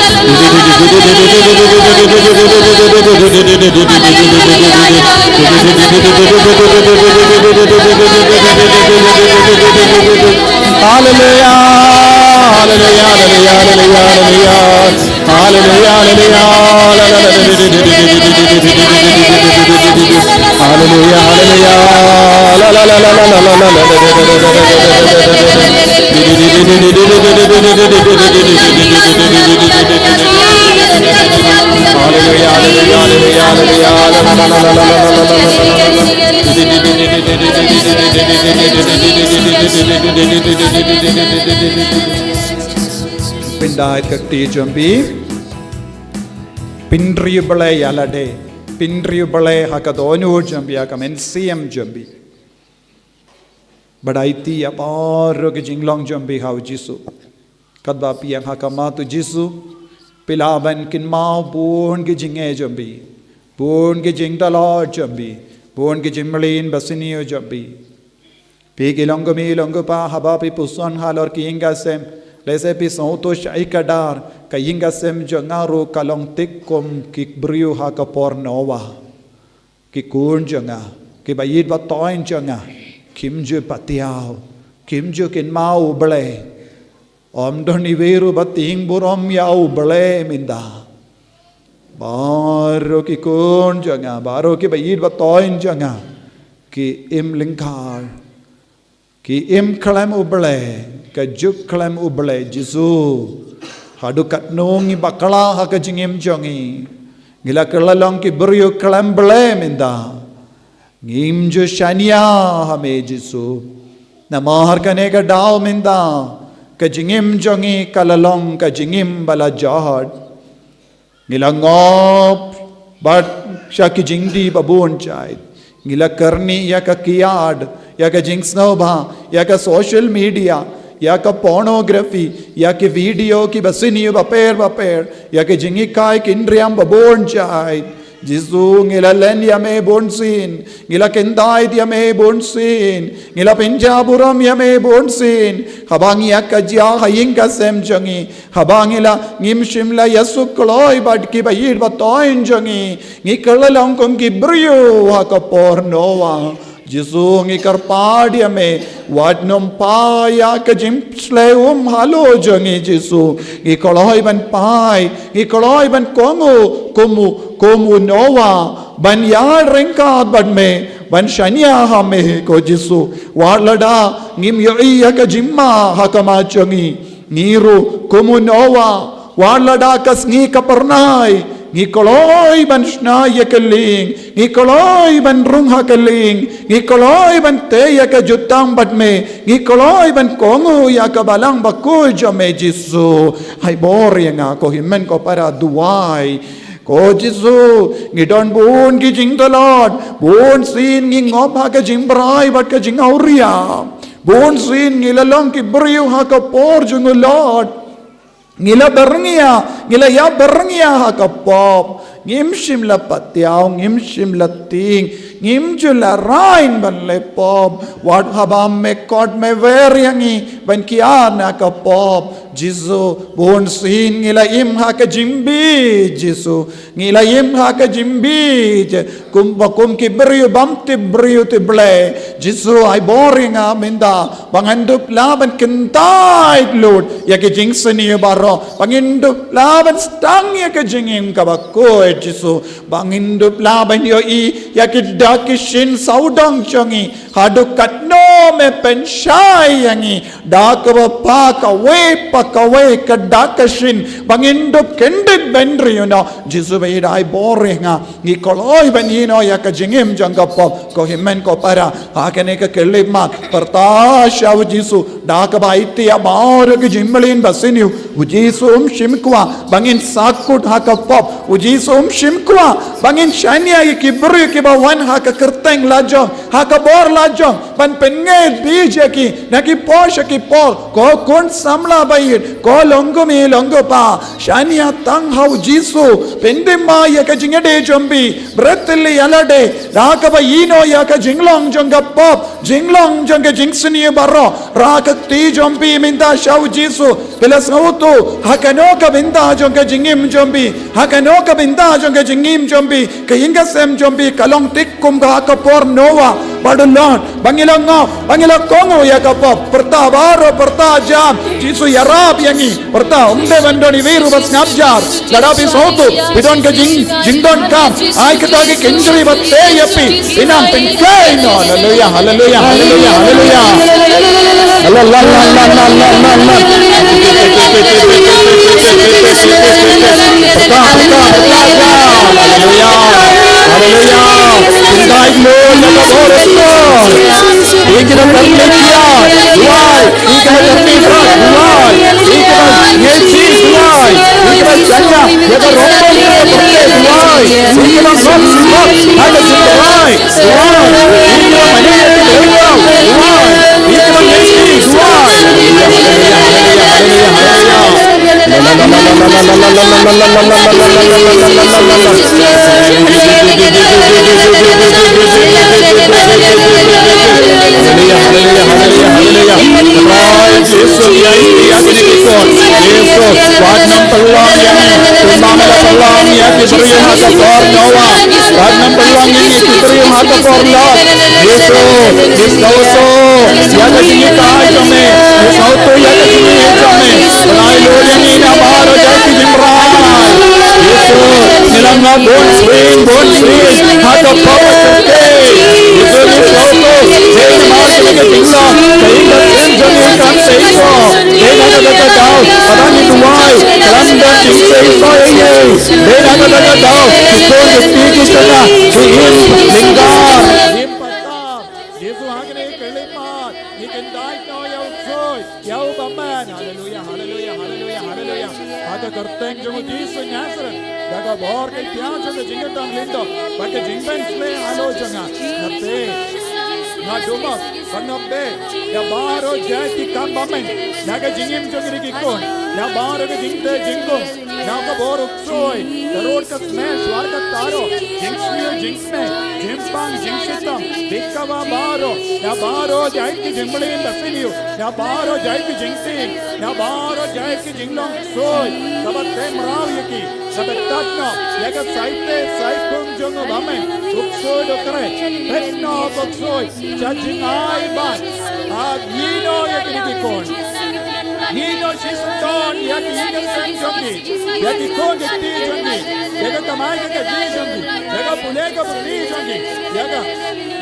haleluya. Haleluya, haleluya, haleluya, haleluya. Pyndait ka kti jong phi. Pynriew Blei ïa lade. Pynriew Blei ha ka dohnud jong phi, ha ka mynsiem jong phi. Bad aiti ïa baroh ki jinglong jong phi ha u Jisu. Katba phi ïeng ha khmat u Jisu, phi lah ban kynmaw bun ki jingeh jong phi, bun ki jingdalot jong phi, bun ki jingmlien basniew jong phi. Phi ki long kmie long kpa, haba phi puson halor ki ïing ka sem, lehse phi sngewthuh shai kdar, ka ïing ka sem jong nga ruh ka long thik kum ki briew ha ka por Noah. Ki khun jong nga, kiba ïeit ba thoiñ jong nga, kim ju patiaw, kim ju kynmaw U Blei. Ym don iwei ruh ba tieng burom ïa U Blei mynta. Baroh ki khun jong nga, baroh kiba ïeit ba thoiñ jong nga, ki im lyngkar, ki im khlem U Blei, ka juk khlem U Blei Jisu. Haduh katno ngi bakla ha ka jingim jong ngi. Ngi la kylla long ki briew khlem Blei mynta. Ngim ju shaniah ha me Jisu. Namar kane ka daw mynta, ka jingim jong ngi ka la long ka jingim ba la jot. Ngi la ngop bad sha ki jingdih ba bun jait. Ngi la kyrni ïa ka kiad, ïa ka jingsngewbha, ïa ka social media, ïa ka pornography, ïa ki video kiba sniew bapher bapher, ïa ki jinghikai ki nriam ba bun jait. Jisu, ngi la len ïa me bunsien, ngi la kyntait ïa me bunsien, ngi la pynjah burom ïa me bunsien. Haba ngi ïa ka jia ha ïing ka sem jong ngi, haba ngi la ngim shym la ïa suk kloi bad kiba ïeit ba thoiñ jong ngi, ngi kylla long kum ki briew ha ka por Noah. Jisu, ngi kyrpad ïa me, wat nym phai ïa ka jingshlei um halor jong ngi Jisu. Ngi kloi ban phai, ngi kloi ban kohnguh kum u, kum u Noah, ban ïaid ryngkat bad me, ban shaniah ha me, ko Jisu. Wat lada ngim ïohi ïa ka jingma ha khmat jong ngi, ngi ruh kum u Noah, wat lada ka sngi ka phyrnai, ngi kloi ban shna ïa ka lieng, ngi kloi ban rung ha ka lieng, ngi kloi ban tei ïa ka jutang bad me, ngi kloi ban kohnguh ïa ka Balang bakhuid jong me, Jisu. Ai bor ïa nga, ko hynmen ko para, duwai. Ko Jisu, ngi don bun ki jingtlot, bun sien ngi ngop ha ka jingbrai bad ka jingawria. Bun sien ngi la long ki briew ha ka por jong u Lord. Ngi la byrngia, ngi la ïa byrngia ha ka pop. Ngim shym la patiaw, ngim shym la tieng, ngim ju la rain ban leh pop. Wat haba me khot me wer ïa ngi ban kiar na ka pop. Jisu, bun sien ngi la im ha ka jingbieit, Jisu. Ngi la im ha ka jingbieit. Kum ba kum ki briew bym tip briew tip Blei. Jisu, ai bor ïa nga mynta ba ngan dup lah ban kyntait lut ïa ki jingsniew baroh, ba ngin dup lah ban sdang ïa ka jingim kaba khuid, Jisu, ba ngin dup lah ban ïohi ïa ki dak ki shin sawdong jong ngi. Haduh katno me pynshai ïa ngi da kaba pha kawei pa kawei ka dak ka shin, ba ngin dup kyndit bynriew noh. Jisu ba ïeit, ai bor ïa nga, ngi kloi ban ïehnoh ïa ka jingim jong ka pop. Ko hynmen ko para, ha kane ka khyllipmat, pyrta sha u Jisu da kaba aiti ïa baroh ki jingmlien basniew. U Jisu um shym kwah ba ngin sahkut ha ka pop. U Jisu um shym kwah ba ngin shaniah ïa ki briew kiba wan ha ka kyrteng lajong, ha ka bor lajong, ban pynngeit beit ïa ki na ki por sha ki por. Ko khun samla ba ïeit, ko long kmie long kpa, shaniah tang ha u Jisu. Pyndem ïa ka jingïadei jong phi, bret lem ïa lade da kaba ïehnoh ïa ka jinglong jong ka pop, jinglong jong ka jingsniew baroh. Rah ka kti jong phi mynta sha u Jisu. Phi la sngewthuh ha kano ka bynta jong ka jingim jong phi, ha kano ka bynta jong ka jingim jong phi, ka ïing ka sem jong phi ka long thik kum ka ha ka por Noah bad u Lot, ba ngi la ngop, ba ngi la kohnguh ïa ka pop. Pyrta baroh, pyrta jam, Jisu ïarap ïa ngi. Pyrta, ym dei ban don iwei ruh ba sngap jar. Lada phi sngewthuh phi don ka jing, jingdonkam, ai kata ki kynjri ba tei ïa phi, phin nang pynkhlaiñ noh. Haleluya, haleluya, haleluya, haleluya. La, la, la, la. Pyrta, pyrta, pyrta, pyrta. Haleluya, haleluya. Pyndait lut ïa ka bor jong u Trai. Phi ki nongkyrmen kiad, duwai. Phi ki nongkyrmen bret, duwai. Phi ki nongïeit, duwai. Phi ki nongshaniah ïa ka rangbah, ïa ka pyrthei, duwai. Phi ki nongngop, ngop ha ka jingduwai. Wat nang pynlong ïa ngi kumba me la pynlong ïa ki briew ha ka por Noah. Wat nang pynlong ïa ngi ki briew ha ka por Lot. Jisu, ngi sngewthuh ïa ka jinghikai jong me. Ngi sngewthuh ïa ka jinghikai jong me. Pynlait lut ïa ngi na baroh jait ki jingmrai. Jisu, ngi la ngop bun sien, bun sien ha ka por kyrteng. Jisu, ngi sngewthuh, dei namar kane ka jinglong ka ïing ka sem jong ngi kam seisoh. Dei na kata ka daw, haba ngi duwai, ka lam don jingseisoh ïa ngi. Dei na kata ka daw, ki khun ki kti ki khynnah ki im lyngngoh, im patar. Jisu, ha kane ka khyllipmat ngi kyndait noh ïa u ksuid, ïa u bymman. Haleluya, haleluya, haleluya, haleluya. Ha ka kyrteng jong u Jisu Nasaret, da ka bor ka jingpynim jong ka jingkyrkhu lyngdoh bad ka jingpynshlur halor jong nga, nga peit, nga dumok bad nga peit ïa baroh jait ki kam bymman na ka jingim jong ki khun, ïa baroh ka jingteh jingkhum. Na ka bor u ksuid, ka rud ka smer, shuwa ka taro, jingsniew jingsmeh, jingpang jingshitom, bad kaba baroh, na baroh jait ki jingmlien basniew, na baroh jait ki jingtieng, na baroh jait ki jinglong ksuid kaba teh mraw ïa ki, kaba tad noh ïa ka saiteh saikhum jong u bymman, u ksuid u khreh. Peit noh u ksuid sha jingai ban ïehnoh ïa kine ki khun. Ngi ïoh shisyndon ïa ki ïing ki sem jong ngi, ïa ki khun ki kti jong ngi, ïa ka kamai ka kajih jong ngi, ïa ka pule ka puthi jong ngi, ïa ka,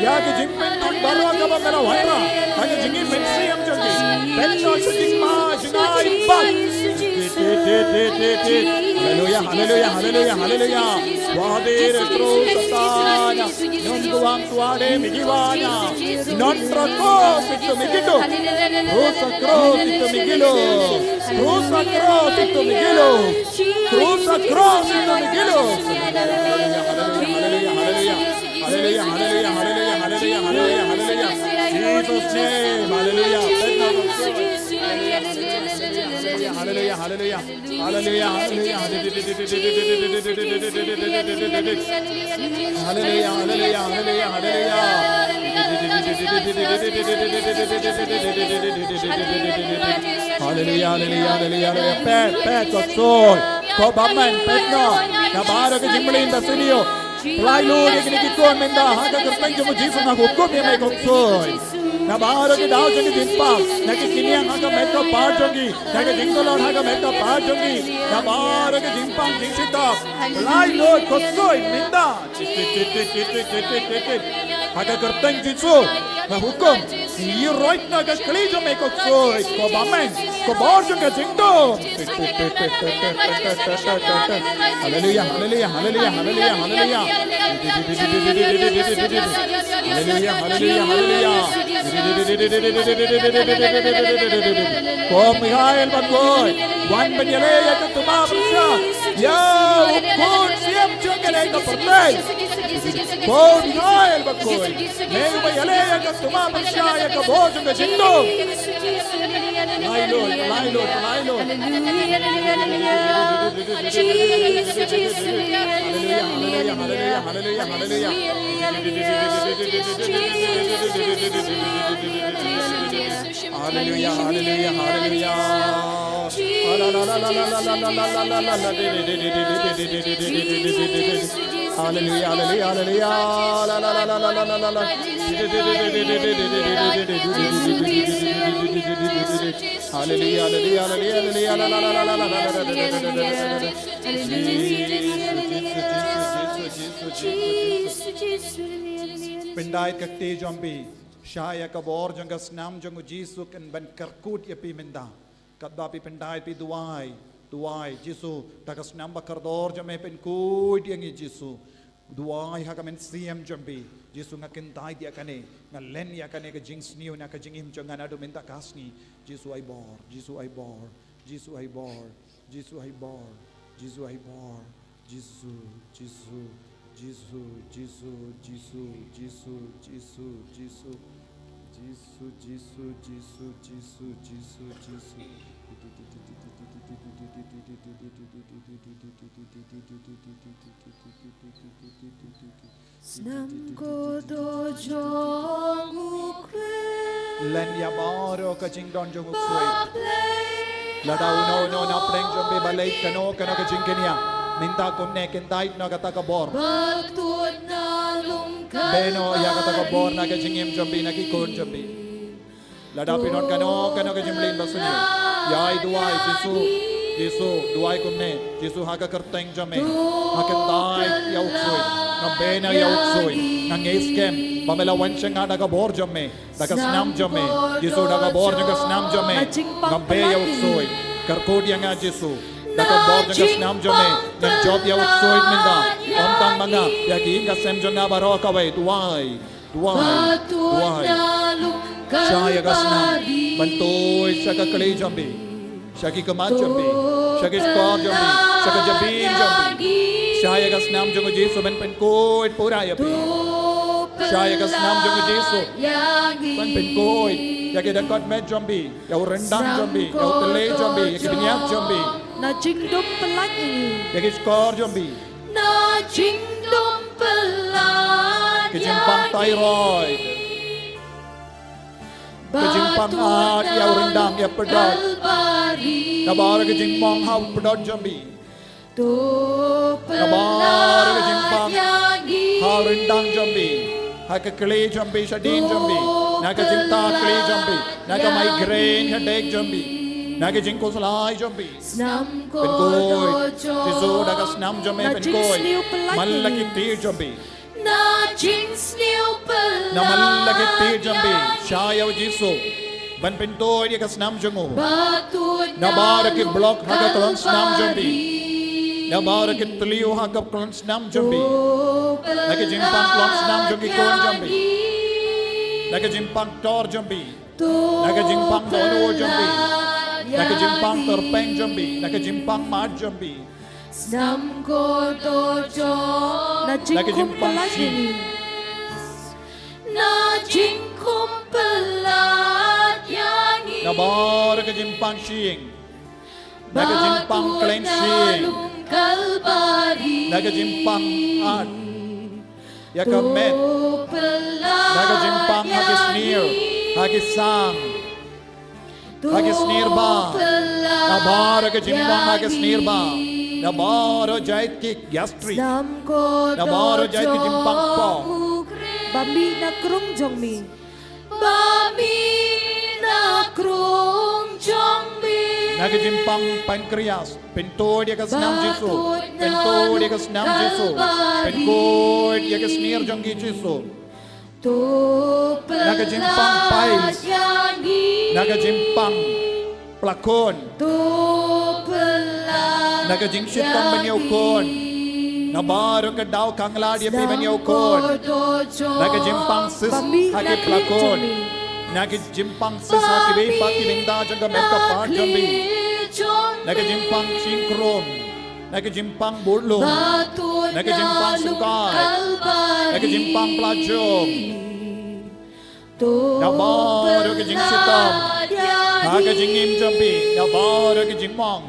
ïa ka jingpynthut baroh kaba me la wanrah ha ka jingim mynsiem jong ngi. Pynnoh sha jingma jingai bad. Haleluya, haleluya, haleluya, haleluya. Wadir tru satana. Non kuang tuare migiwana. Non trako situ migidu. Rusa kro situ migilu. Rusa kro situ migilu. Rusa kro situ migilu. Haleluya, haleluya, haleluya, haleluya. Haleluya, haleluya, haleluya, haleluya, haleluya, haleluya. Jesus name, haleluya. Haleluya, haleluya, haleluya. Haleluya, haleluya. Haleluya, haleluya, haleluya, haleluya. Haleluya, haleluya, haleluya, haleluya. Peit, peit, ko soi. Ko ba men, peit noh. Na baroh ka jingmlien ba sniew. Pynlait lut ïa kine ki khun mynta ha ka kyrteng jong u Jisu, nga hukum ïa me ko soi. Na baroh ki daw jong ki jingpang, na ki kynniang ha ka met ka par jong ki, na ki jingtulor ha ka met ka par jong ki, na baroh ki jingpang jingshitom. Pynlait lut ko soi mynta. Ha ka kyrteng Jisu nga hukum. Ïa roit na ka kli jong me ko soi, ko ba men, ko bor jong ka jingdum. Haleluya, haleluya, haleluya, haleluya, haleluya. Haleluya, haleluya, haleluya. Ko Mikhael bakoi, wan ban ïaleh ïa ka tuma pyrshah ïa u khun siem jong kane ka pyrthei. Ko Mikhael bakoi, me uba ïaleh ïa ka tuma pyrshah ïa ka bor jong ka jingdum. Pynlait lut, pynlait lut, pynlait lut. Haleluya, haleluya, haleluya, haleluya, haleluya. Haleluya, haleluya, haleluya. Haleluya, haleluya, haleluya. Haleluya, haleluya, haleluya, haleluya. Pyndait ka kti jong phi. Shah ïa ka bor jong ka snam jong u Jisu kan ban kyrkut ïa phi mynta. Katba phi pyndait phi duwai, duwai, Jisu, da ka snam ba kordor jong me pynkhuid ïa ngi Jisu. Duwai ha ka mynsiem jong phi. Jisu nga kyndait ïa kane, nga len ïa kane ka jingsniew na ka jingim jong nga naduh mynta ka sngi. Jisu ai bor, Jisu ai bor, Jisu ai bor, Jisu ai bor, Jisu ai bor. Jisu, Jisu, Jisu. Snam kordor jong u Khrist. Len ïa baroh ka jingdon jong u Khrist. Lada uno uno na pdeng jong phi ba leit kano kano ka jingkynnoh, mynta kumne kyndait noh kata ka bor. Beh noh ïa kata ka bor na ka jingim jong phi, na ki khun jong phi. Lada phi don kano kano ka jingmlien ba sniew, ïa ai duwai, Jisu, Jisu, duwai kumne, Jisu ha ka kyrteng jong me nga kyndait ïa u ksuid, nga beh noh ïa u ksuid, nga ngeit skhem ba me la wan sha nga da ka bor jong me, da ka snam jong me, Jisu, da ka bor jong ka snam jong me, nga beh ïa u ksuid. Kyrkut ïa nga Jisu, da ka bor jong ka snam jong me, ngan jop ïa u ksuid mynta. Ym tang ma nga, ïa ki ïing ka sem jong nga baroh kawei, duwai. Duwai, duwai. Shah ïa ka snam ban tuid sha ka kli jong phi, sha ki khmat jong phi, sha ki shkor jong phi, sha ka jabieng jong phi. Shah ïa ka snam jong u Jisu ban pynkhuid pura ïa phi. Shah ïa ka snam jong u Jisu ban pynkhuid ïa ki dkhot met jong phi, ïa u ryndang jong phi, ïa u tylli jong phi, ïa ki bniat jong phi. Na jingdum pyllait ïa ngi. Ïa ki shkor jong phi. Na jingdum pyllait. Ki jingpang thyroid. Ki jingpang at ïa u ryndang ïa pdot. Nabar ki jingmong ha u pdot jong phi. Nabar ki jingpang ha u ryndang jong phi. Ha ka kli jong phi, shadien jong phi. Na ka jingtah kli jong phi. Na ka migraine headache jong phi. Na ka jingkhuslai jong phi. Snam kordor jong. Jisu, da ka snam jong me pynkoit man la ki kti jong phi. Na jingsniew pyllait. Na man la ki kti jong phi. Shah ïa u Jisu ban pynkoit ïa ka snam jong u. Na baroh ki block ha ka klong snam jong phi. Na baroh ki thliew ha ka klong snam jong phi. Na ka jingpang klong snam jong ki khun jong phi. Na ka jingpang tor jong phi. Na ka jingpang dohnud jong phi. Na ka jingpang tyrpeng jong phi. Na ka jingpang mad jong phi. Snam kordor jong. Na ka jingpang shi. Na jingkhum pyllait ïa ngi. Na baroh ka jingpang shi. Na ka jingpang khlem shi. Na ka jingpang at ïa ka met. Na ka jingpang ha ki snier, ha ki sang, ha ki snier ba. Na baroh ka jingpang ha ki snier ba. Na baroh jait ki gastric. Na baroh jait ki jingpang pong. Ba mih na krung jong mi. Ba mih na krung jong mi. Na ka jingpang pancreas. Pynkoit ïa ka snam Jisu. Pynkoit ïa ka snam Jisu. Pynkoit ïa ka snier jong ki Jisu. Na ka jingpang piles. Na ka jingpang plakon. Na ka jingshitom ban ïa u khun. Na baroh ka daw ka nglad ïa phi ban ïa u khun. Na ka jingpang cyst ha ki plakon. Na ka jingpang cyst ha kiwei pat ki bynta jong ka met ka phad jong phi. Na ka jingpang shynkrung. Na ka jingpang budlum. Na ka jingpang sukai. Na ka jingpang plajum. Na baroh ka jingshitom ha ka jingim jong phi. Na baroh ka jingmong.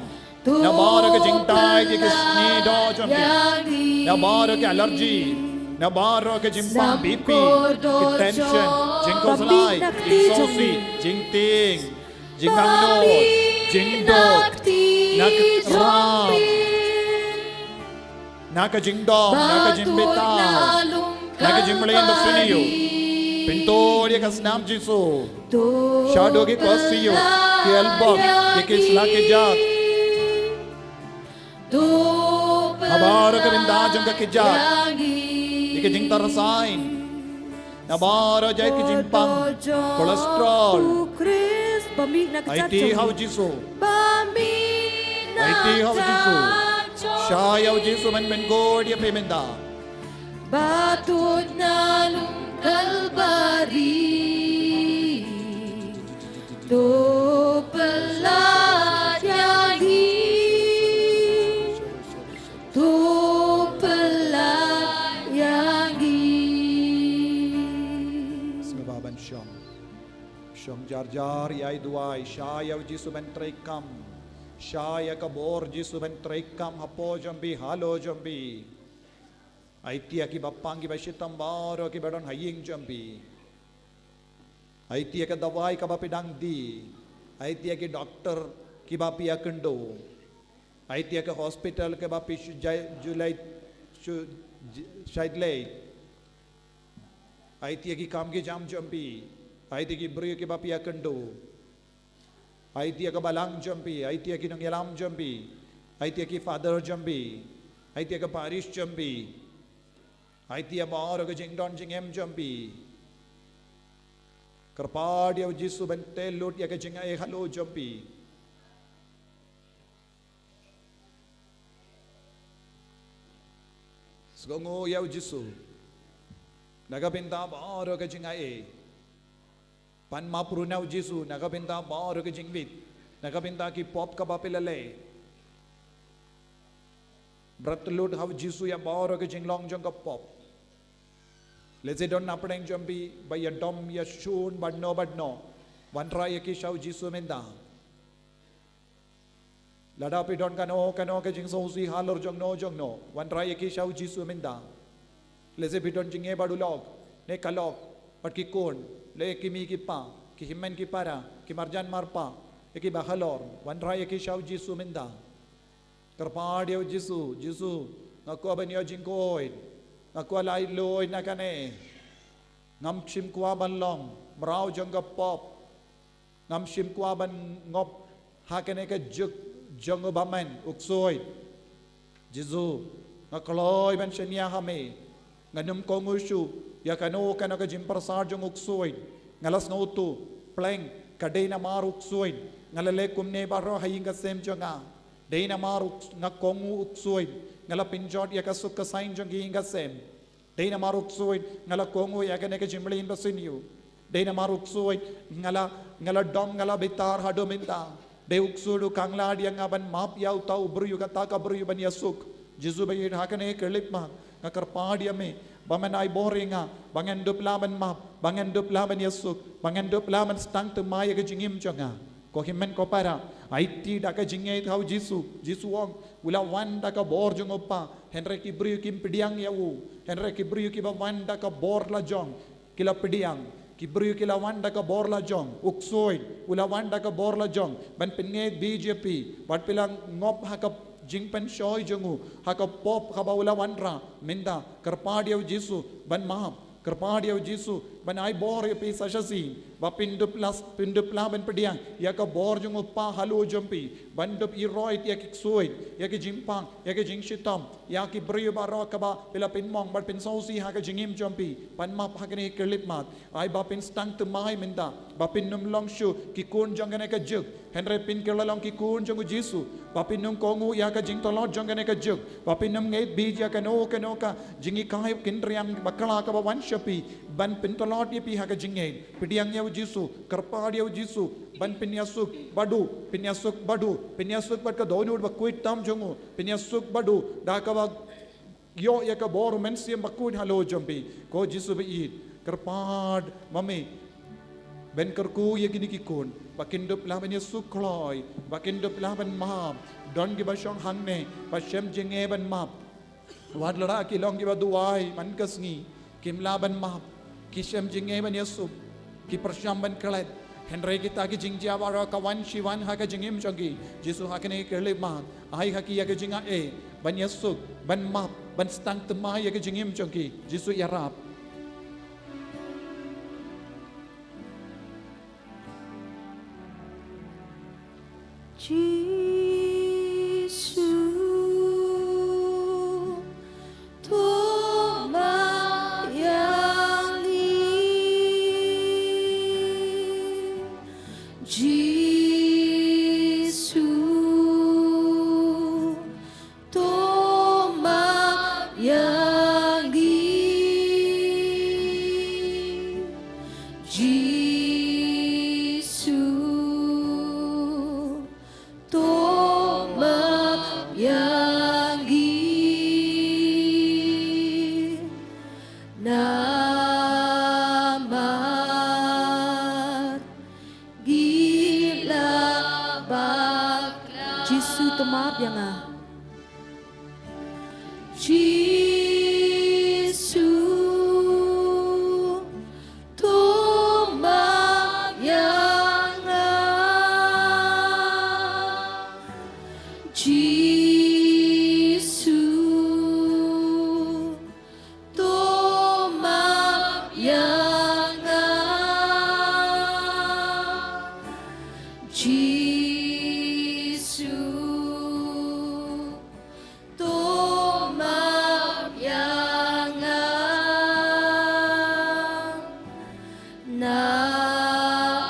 Na baroh ka jingtai ki, ki snier doh jong phi. Na baroh ka allergy. Na baroh ka jingpang B P, ki tension, jingkhuslai, jingsngewsih, jingtieng, jingangnud, jingduk, na ka ram. Na ka jingdom, na ka jingbitar, na ka jingmlien ba sniew. Pynkoit ïa ka snam Jisu. Shaduh ki I C U, ki elbok, ïa ki sla ki jat. Ha baroh ka bynta jong ka kjat. Ïa ka jingtyrsain. Na baroh jait ki jingpang cholesterol. Aiti ha u Jisu. Aiti ha u Jisu. Shah ïa u Jisu ban pynkoit ïa phi mynta. Ba tut na lum Kalbari. To pyllait ïa ngi. To pyllait ïa ngi. Sngewbha ban shong. Shong jar jar, ïai duwai, shah ïa u Jisu ban treikam. Shah ïa ka bor Jisu ban treikam hapoh jong phi, halor jong phi. Aiti ïa kiba pang kiba shitom baroh kiba don ha ïing jong phi. Aiti ïa ka dawai kaba phi dang die. Aiti ïa ki doktor kiba phi ïakynduh. Aiti ïa ka hospital kaba phi shu jai, ju leit, shu j-, shait leit. Aiti ïa ki kam ki jam jong phi. Aiti ïa ki briew kiba phi ïakynduh. Aiti ïa ka balang jong phi, aiti ïa ki nongïalam jong phi, aiti ïa ki father jong phi, aiti ïa ka parish jong phi, aiti ïa baroh ka jingdon jingem jong phi. Kyrpad ïa u Jisu ban tei lut ïa ka jingai halor jong phi. Sngewnguh ïa u Jisu na ka bynta baroh ka jingai. Pan map ruh na u Jisu na ka bynta baroh ka jingmih, na ka bynta ki pop kaba phi la leh. Bret lut ha u Jisu ïa baroh ka jinglong jong ka pop. Lehse don na pdeng jong phi ba ïadom ïashun bad no bad no. Wanrah ïa ki sha u Jisu mynta. Lada phi don kano kano ka jingsngewsih halor jong no jong no, wanrah ïa ki sha u Jisu mynta. Lehse phi don jingeh bad u lok ne ka lok bad ki khun, leh ïa ki mei ki pa, ki hynmen ki para, ki marjan marpa, ïa kiba halor, wanrah ïa ki sha u Jisu mynta. Kyrpad ïa u Jisu, Jisu, nga kwah ban ïoh jingkoit, nga kwah laitluid na kane. Ngam shym kwah ban long mraw jong ka pop. Ngam shym kwah ban ngop ha kane ka juk jong u bymman, u ksuid. Jisu, nga kloi ban shaniah ha me. Ngan ym kohnguh shuh ïa kano kano ka jingpyrsad jong u ksuid. Nga la sngewthuh, pleng, ka dei namar u ksuid nga la leh kumne baroh ha ïing ha sem jong nga. Dei namar u, nga kohnguh u ksuid nga la pynjot ïa ka suk ka saiñ jong ki ïing ha sem. Dei namar u ksuid nga la kohnguh ïa kane ka jingmlien ba sniew. Dei namar u ksuid nga la, nga la dom, nga la bitar haduh mynta. Dei u ksuid u khang lad ïa nga ban map ïa uta u briew, kata ka briew ban ïasuk. Jisu ba ïeit, ha kane ka khyllipmat nga kyrpad ïa me ba men ai bor ïa nga ba ngan dup lah ban map, ba ngan dup lah ban ïasuk, ba ngan dup lah ban sdang thymmai ïa ka jingim jong nga. Ko hynmen ko para, aiti da ka jingngeit ha u Jisu. Jisu u ong u la wan da ka bor jong u Kpa, hynrei ki briew kim pdiang ïa u. Hynrei ki briew kiba wan da ka bor la jong ki la pdiang. Ki briew ki la wan da ka bor la jong. U ksuid u la wan da ka bor la jong ban pynngeit B J P, bad phi la ngop ha ka jingpynshoi jong u, ha ka pop kaba u la wanrah. Mynta kyrpad ïa u Jisu ban map. Kyrpad ïa u Jisu ban ai bor ïa phi sa shisien ba phin dup lah, phin dup lah ban pdiang ïa ka bor jong u Kpa halor jong phi, ban dup iroit ïa ki ksuid, ïa ki jingpang, ïa ki jingshitom, ïa ki briew baroh kaba phi la pynmong bad pynsngewsih ha ka jingim jong phi. Ban map ha kane ka khyllipmat. Ai ba phin sdang thymmai mynta, ba phin ym long shuh ki khun jong kane ka juk, hynrei phin kylla long ki khun jong u Jisu. Ba phin ym kohnguh ïa ka jingtlot jong kane ka juk, ba phin ym ngeit beit ïa kano kano ka jinghikai kynriang bakla kaba wan sha phi ban pyntlot ïa phi ha ka jingngeit. Pdiang ïa u Jisu, kyrpad ïa u Jisu ban pynïasuk bad u, pynïasuk bad u, pynïasuk bad ka dohnud bakhuid tam jong u, pynïasuk bad u da kaba ïoh ïa ka bor u Mynsiem Bakhuid halor jong phi. Ko Jisu ba ïeit, kyrpad ma me ban kyrkhu ïa kine ki khun ba kin dup lah ban ïasuk kloi, ba kin dup lah ban map. Don kiba shong hangne ba shem jingeh ban map. Wat la ki long kiba duwai man ka sngi, kim lah ban map. Ki shem jingeh ban ïasuk, ki pyrshang ban klet, hynrei kita ki jingjia baroh ka wan shi wan ha ka jingim jong ki. Jisu, ha kane ka khyllipmat, ai ha ki ïa ka jingaiei ban ïasuk, ban map, ban sdang thymmai ïa ka jingim jong ki. Jisu, ïarap. Jisu, to map ïa ngi. Jisu, to map ïa ngi. Jisu, to map ïa ngi. Namar ngi la bakla. Jisu, to map ïa nga. Jisu, to map ïa nga. Jisu, to map ïa nga. Jisu, to map ïa nga.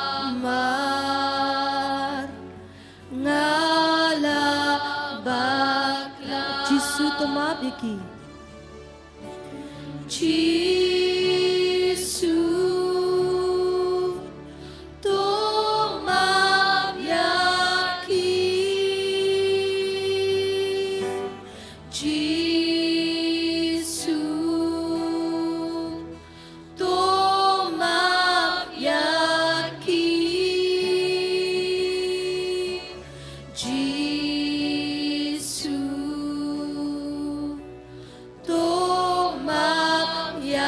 Namar nga la bakla. Jisu, to map ïa ki. Jisu, to map ïa ki. Jisu, to map ïa ki. Jisu, to map ïa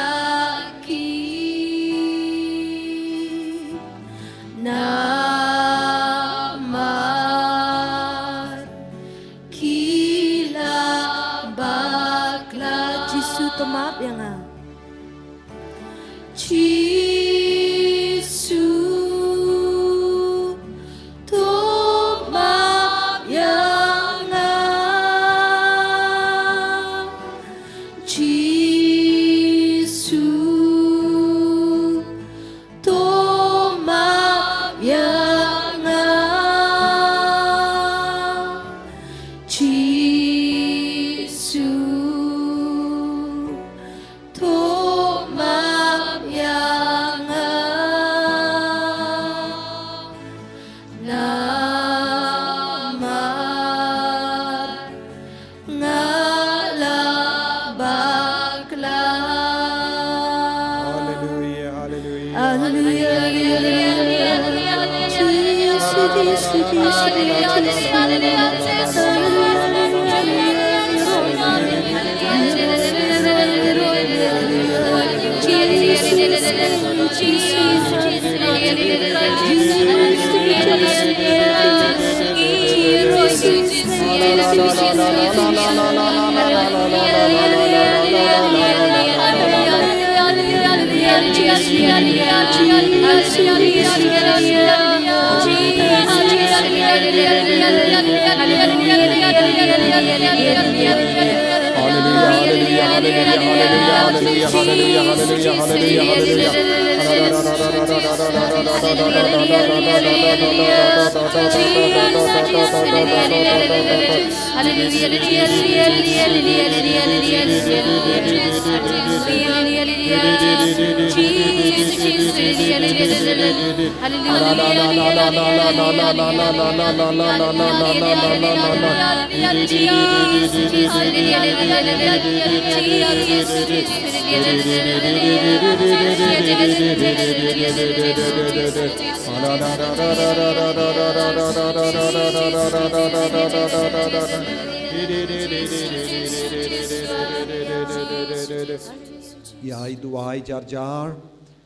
Ïa i duwai jar jar,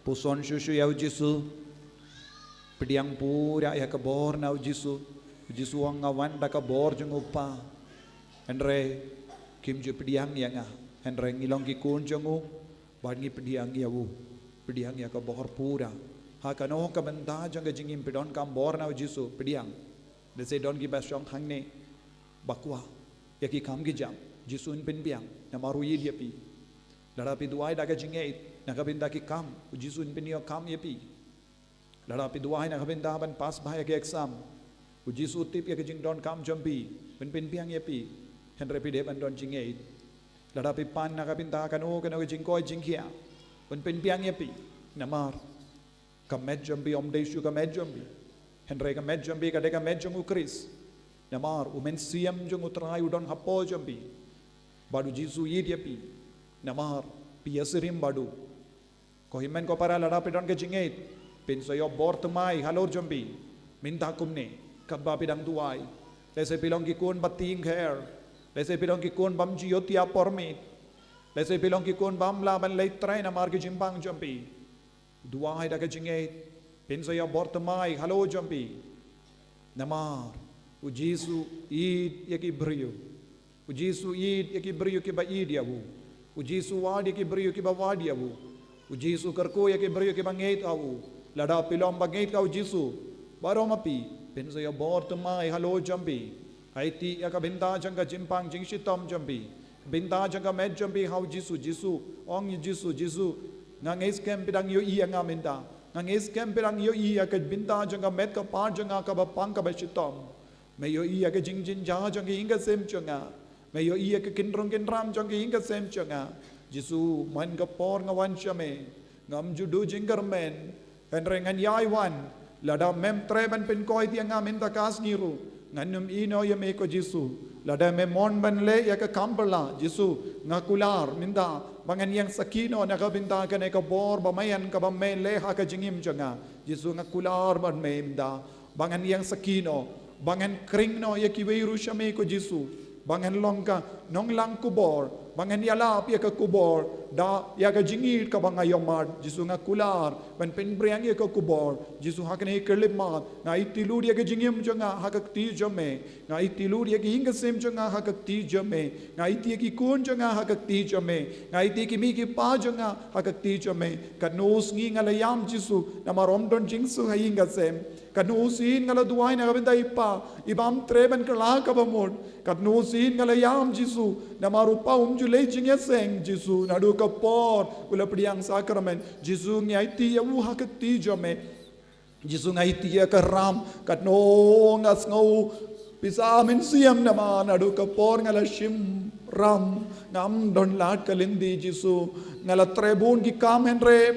puson shuh shuh ïa u Jisu. Pdiang pura ïa ka bor na u Jisu. U Jisu u ong nga wan da ka bor jong u Kpa. Hynrei kim ju pdiang ïa nga. Hynrei ngi long ki khun jong u. Bad ngi pdiang ïa u. Pdiang ïa ka bor pura. Ha kano ka bynta jong ka jingim phi donkam bor na u Jisu, pdiang. Lehse don kiba shong hangne ba kwah ïa ki kam ki jam, Jisu un pynbiang, namar u ïeit ïa phi. Lada phi duwai da ka jingngeit na ka bynta ki kam, u Jisu un pynïoh kam ïa phi. Lada phi duwai na ka bynta ban pass bha ïa ki exam, u Jisu u tip ïa ka jingdonkam jong phi, un pynbiang ïa phi. Hynrei phi dei ban don jingngeit. Lada phi pan na ka bynta kano kano ka jingkoit jingkhiah, un pynbiang ïa phi. Namar ka met jong phi ym dei shuh ka met jong phi, hynrei ka met jong phi ka dei ka met jong u Khrist. Namar u Mynsiem jong u Trai u don hapoh jong phi. Bad u Jisu u ïeit ïa phi. Namar phi ïasyriem bad u. Ko hynmen ko para, lada phi don ka jingngeit, phin sa ïoh bor thymmai halor jong phi. Mynta kumne, katba phi dang duwai. Lehse phi long ki khun ba tieng kher. Lehse phi long ki khun bym ju ïoh ïa por miet. Lehse phi long ki khun bym lah ban leit trei namar ki jingpang jong phi. Duwai da ka jingngeit, phin sa ïoh bor thymmai halor jong phi. Namar u Jisu u ïeit ïa ki briew. U Jisu u ïeit ïa ki briew kiba ïeit ïa u. U Jisu u wad ïa ki briew kiba wad ïa u. U Jisu u kyrkhu ïa ki briew kiba ngeit ha u. Lada phi long ba ngeit ha u Jisu, baroh ma phi, phin sa ïoh bor thymmai halor jong phi. Aiti ïa ka bynta jong ka jingpang jingshitom jong phi. Ka bynta jong ka met jong phi ha u Jisu, Jisu. Ong ïa u Jisu, Jisu, nga ngeit skhem phi dang ïohi ïa nga mynta. Nga ngeit skhem phi dang ïohi ïa ka bynta jong ka met ka phad jong nga kaba pang kaba shitom. Me ïohi ïa ka jingjynjar jong ka ïing ka sem jong nga. Me ïohi ïa ka kynrung kynram jong ka ïing ka sem jong nga. Jisu, man ka por nga wan sha me, ngam ju duh jingkyrmen. Hynrei ngan ïai wan. Lada mem treh ban pynkoit ïa nga mynta ka sngi ruh, ngan ym ïehnoh ïa me ko Jisu. Lada me mon ban leh ïa ka kam phylla, Jisu, nga kular mynta ba ngan ïeng sakhi noh na ka bynta kane ka bor ba me ïa kaba me leh ha ka jingim jong nga. Jisu, nga kular bad me mynta ba ngan ïeng sakhi noh, ba ngan khring noh ïa kiwei ruh sha me ko Jisu. Ba ngan long ka nonglang khubor, ba ngan ïalap ïa ka khubor da ïa ka jingïeit kaba nga ïohmad. Jisu, nga kular ban pynphriang ïa ka khubor. Jisu, ha kane ka khyllipmat nga aiti lut ïa ka jingim jong nga ha ka kti jong me. Nga aiti lut ïa ka ïing ka sem jong nga ha ka kti jong me. Nga aiti ïa ki khun jong nga ha ka kti jong me. Nga aiti ïa ki mei ki pa jong nga ha ka kti jong me. Katno sngi nga la ïam Jisu, namar ym don jingsuk ha ïing ka sem. Katno sien nga la duwai na ka bynta i pa i bym treh ban kylla kaba mut. Katno sien nga la ïam Jisu, namar u pa um ju leit jingïaseng. Jisu, naduh ka por u la pdiang sakramen, Jisu, ngi aiti ïa u ha ka kti jong me. Jisu, nga aiti ïa ka ram, katno nga sngew pisa mynsiem namar naduh ka por nga la shim ram ngam don lad ka lynti. Jisu, nga la treh bun ki kam hynrei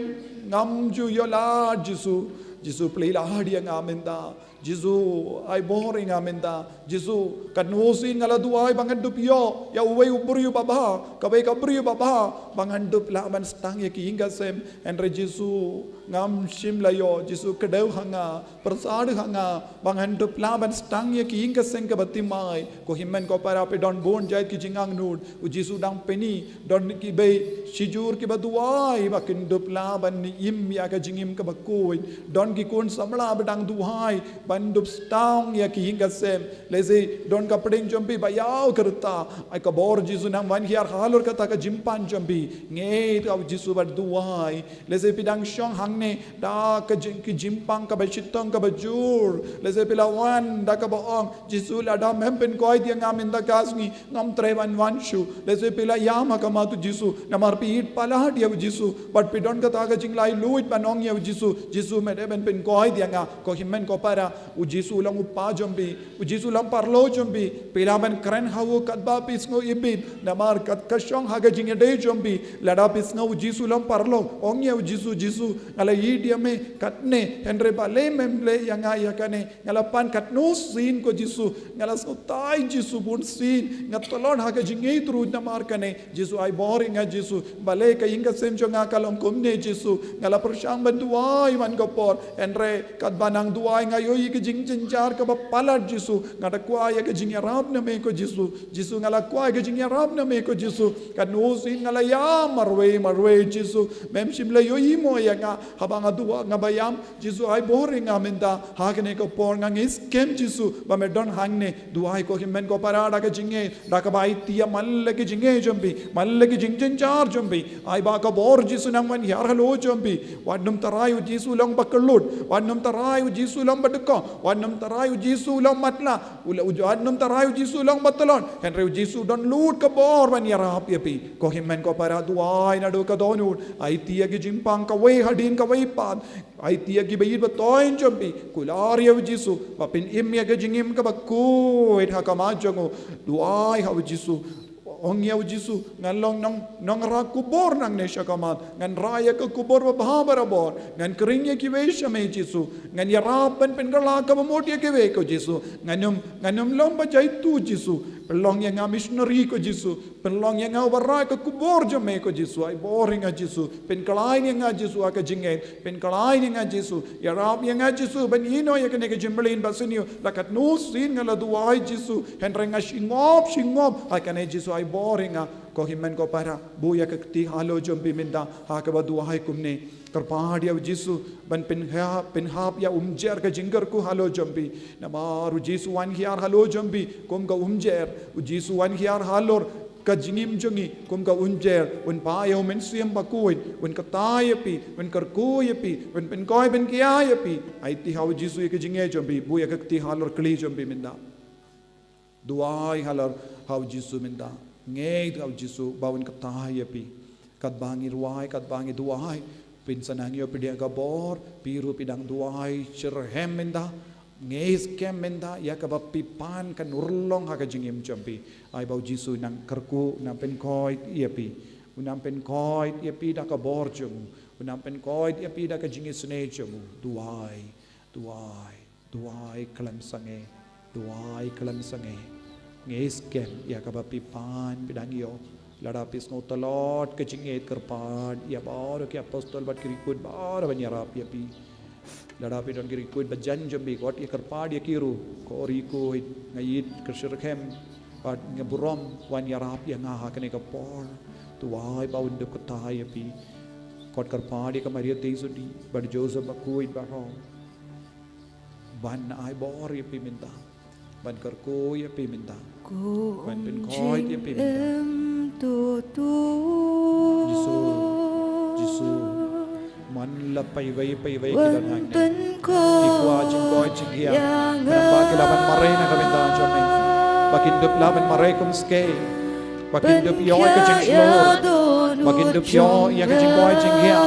ngam ju ïoh lad. Jisu, Jisu, plie lad ïa nga mynta. Jisu, ai bor ïa nga mynta. Jisu, katno sien nga la duwai ba ngan dup ïoh ïa uwei u briew babha, kawei ka briew babha, ba ngan dup lah ban sdang ïa ki ïing ka sem. Hynrei Jisu, ngam shym la ïoh. Jisu, kdew ha nga, pyrsad ha nga, ba ngan dup lah ban sdang ïa ki ïing ka sem kaba thymmai. Ko hynmen ko para, phi don bun jait ki jingangnud. U Jisu dang pyni, don kiba shijur kiba duwai ba kin dup lah ban im ïa ka jingim kaba khuid. Don ki khun samla ba dang duwai ban dup sdang ïa ki ïing ka sem. Lehse don ka pdeng jong phi ba ïaw ka rta. Ai ka bor Jisu nang wan hiar halor kata ka jingpan jong phi. Ngeit ha u Jisu bad duwai. Lehse phi dang shong hangne da ka jing, ki jingpang kaba shitom kaba jur. Lehse phi la wan da kaba ong, Jisu, lada mem pynkoit ïa nga mynta ka sngi, ngam treh ban wan shuh. Lehse phi la ïam ha khmat u Jisu, namar phi ïeit palat ïa u Jisu, bad phi don kata ka jinglai luid ban ong ïa u Jisu, Jisu, me dei ban pynkoit ïa nga. Ko hynmen ko para, u Jisu u long u kpa jong phi, u Jisu u long paralok jong phi. Phi lah ban kren ha u katba phi sngew ibit, namar kat ka shong ha ka jingïadei jong phi. Lada phi sngew u Jisu u long paralok, ong ïa u Jisu, Jisu, nga la ïeit ïa me katne, hynrei balei mem leh ïa nga ïa kane? Nga la pan katno sien ko Jisu, nga la sngewtai Jisu bun sien, nga tlot ha ka jingïeit ruh namar kane. Jisu, ai bor ïa nga Jisu, balei ka ïing ka sem jong nga ka long kumne Jisu? Nga la pyrshang ban duwai man ka por, hynrei katba nang duwai nga ïohi ka jingjynjar kaba palat Jisu. Nga da kwah ïa ka jingïarap na me ko Jisu. Jisu, nga la kwah ïa ka jingïarap na me ko Jisu. Katno sien nga la ïam marwei marwei Jisu, mem shym la ïohi mo ïa nga haba nga duwai, nga ba ïam. Jisu, ai bor ïa nga mynta. Ha kane ka por nga ngeit skhem Jisu ba me don hangne. Duwai ko hynmen ko para da ka jingngeit, da kaba aiti ïa man la ki jingngeit jong phi, man la ki jingjynjar jong phi. Ai ba ka bor Jisu nang wan hiar halor jong phi. Wat nym tharai u Jisu u long ba kyllut, wat nym tharai u Jisu u long ba dkoh, wat nym tharai u Jisu u long matlah, u la, u, wat nym tharai u Jisu u long ba tlot. Hynrei u Jisu u don lut ka bor ban ïarap ïa phi. Ko hynmen ko para, duwai naduh ka dohnud. Aiti ïa ki jingpang kawei hadien kawei pat. Aiti ïa kiba ïeit ba thoiñ jong phi. Kular ïa u Jisu ba phin im ïa ka jingim kaba khuid ha khmat jong u. Duwai ha u Jisu. Ong ïa u Jisu, ngan long nong, nongrah khubor nangne sha khmat. Ngan rah ïa ka khubor babha barabor. Ngan khring ïa kiwei sha me Jisu. Ngan ïarap ban pynkylla kaba mut ïa kiwei ko Jisu. Ngan ym, ngan ym long ba jaituh Jisu. Pynlong ïa nga missionary ko Jisu. Pynlong ïa nga uba rah ka khubor jong me ko Jisu. Ai bor ïa nga Jisu. Pynkhlaiñ ïa nga Jisu ha ka jingngeit. Pynkhlaiñ ïa nga Jisu. Ïarap ïa nga Jisu ban ïehnoh ïa kane ka jingmlien basniew. La katno sien nga la duwai Jisu, hynrei nga shongop shongop. Ha kane Jisu, ai bor ïa nga. Ko hynmen ko para, buh ïa ka kti halor jong phi mynta ha kaba duwai kumne. Kyrpad ïa u Jisu ban pynha-, pynhap ïa umjer ka jingkyrkhu halor jong phi. Namar u Jisu u wan hiar halor jong phi kum ka umjer. U Jisu u wan hiar halor ka jingim jong ngi kum ka umjer. Un phah ïa u Mynsiem Bakhuid, un kyrkhu ïa phi, un kyrkhu ïa phi, un pynkhiah, pynkhiah ïa phi. Aiti ha u Jisu ïa ka jingngeit jong phi, buh ïa ka kti halor kli jong phi mynta. Duwai halor ha u Jisu mynta. Ngeit ha u Jisu ba un kyrkhu ïa phi. Katba ngi rwai, katba ngi duwai, phin sa nang ïoh pdiang ka bor. Phi ruh phi dang duwai shitrhem mynta. Ngeit skhem mynta ïa kaba phi pan kan urlong ha ka jingim jong phi. Ai ba u Jisu un nang kyrkhu, un nang pynkhiah ïa phi. Un nang pynkhiah ïa phi da ka bor jong u. Un nang pynkhiah ïa phi da ka jingisynei jong u. Duwai, duwai, duwai khlem sangeh. Duwai khlem sangeh. Ngeit skhem ïa kaba phi pan phi dang ïoh. Lada phi sngew tlot ka jingngeit, kyrpad ïa baroh ki apostol bad ki riewkhuid baroh ban ïarap ïa phi. Lada phi don ki riewkhuid bajan jong phi, khot ïa, kyrpad ïa ki ruh. Ko riewkhuid, nga ïeit, nga shitrhem bad nga burom, wan ïarap ïa nga ha kane ka por. Duwai ba un dup kyrkhu ïa phi. Khot, kyrpad ïa ka Maria Theisotti bad Joseph Bakhuid baroh ban ai bor ïa phi mynta. Ban kyrkhu ïa phi mynta. Ban pynkhiah ïa phi mynta. Jisu, Jisu. Man la paiwei paiwei ki don hangne, ki kwah jingkoit jingkhiah. Khnang ba ki lah ban mareh na ka bynta jong me. Ba kin dup lah ban mareh kum skei. Ba kin dup ïoh ïa ka jingshlur. Ba kin dup ïoh ïa ka jingkoit jingkhiah.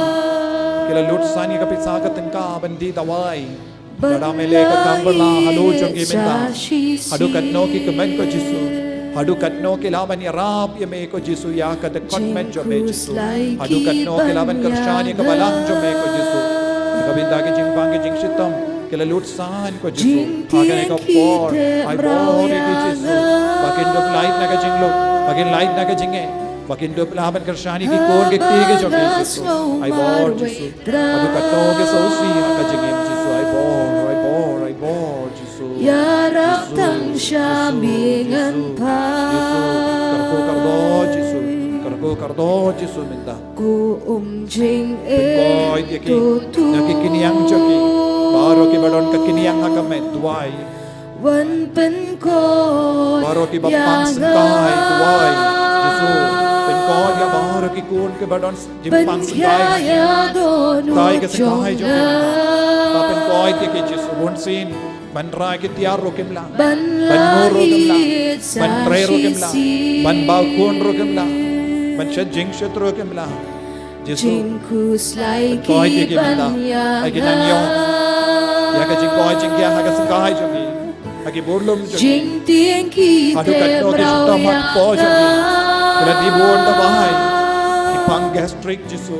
Ki la lut san ïa ka pisa ka tyngka ban die dawai. Lada me leh ka kam ba la halor jong ki mynta. Haduh katno ki kmen ko Jisu. Haduh katno ki lah ban ïarap ïa me ko Jisu, ïa ka dkhot met jong me Jisu. Haduh katno ki lah ban kyrshan ïa ka balang jong me ko Jisu. Ka bynta ki jingpang ki jingshitom. Ki la lut saiñ ko Jisu. Ha kane ka por, ai bor ïa ki Jisu. Ba kin dup lait na ka jinglut, ba kin lait na ka jingeh, ba kin dup lah ban kyrshan ïa ki khun ki kti ki jong ki Jisu. Ai bor Jisu. Haduh katno ki sngewsih ha ka jingim Jisu. Ai bor, ai bor, ai bor Jisu. Ïarap tang sha mihngi ngan pan. Jisu, kyrkhu kyrdoh Jisu, kyrkhu kyrdoh Jisu mynta. Ko um jingim. Pynkoit ïa ki, na ki kñiang jong ki. Baroh kiba don ka kñiang ha ka met, duwai. Wan pynkoit. Baroh kiba pang sngewsih, duwai. Jisu, pynkoit ïa baroh ki khun kiba don jingpang sngewsih. Ktai ka sngewsih jong ki. Ba pynkoit ïa ki Jisu, bunsien ban rai ki tiar ruh kim lah, ban ngur ruh kim lah, ban trei ruh kim lah, ban bau khun ruh kim lah, ban shet jingshit ruh kim lah. Jisu, pynkoit ïa ki mynta. Ai ki nang ïoh ïa ka jingkoit jingkhiah ha ka sngewsih jong ki, ha ki burlum jong ki. Haduh katno ki symptom ha ka por jong ki. Ki la dih bun dawai, ki pang gastric Jisu.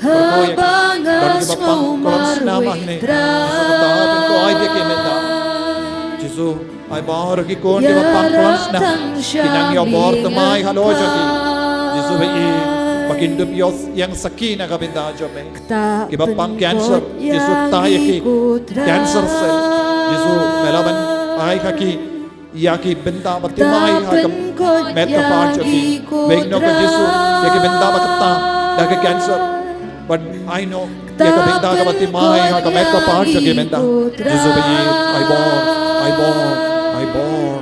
Kyrkhu ïa ki. Don kiba pang klon snam hangne. Jisu, kata pynkoit ïa ki mynta. Jisu, ai baroh ki khun kiba pang klon snam, ki nang ïoh bor thymmai halor jong ki. Jisu, ba ïeit, ba kin dup ïoh ïeng sakhi na ka bynta jong me. Kiba pang cancer, Jisu, ktai ïa ki cancer cell. Jisu, me lah ban ai ha ki ïa ki bynta ba thymmai ha ka met ka par jong ki. Beiñ noh ko Jisu ïa ki bynta ba kata da ka cancer. Ban ai noh ïa ka bynta kaba thymmai ha ka met ka par jong ki mynta. Jisu, ba ïeit, ai bor, ai bor, ai bor,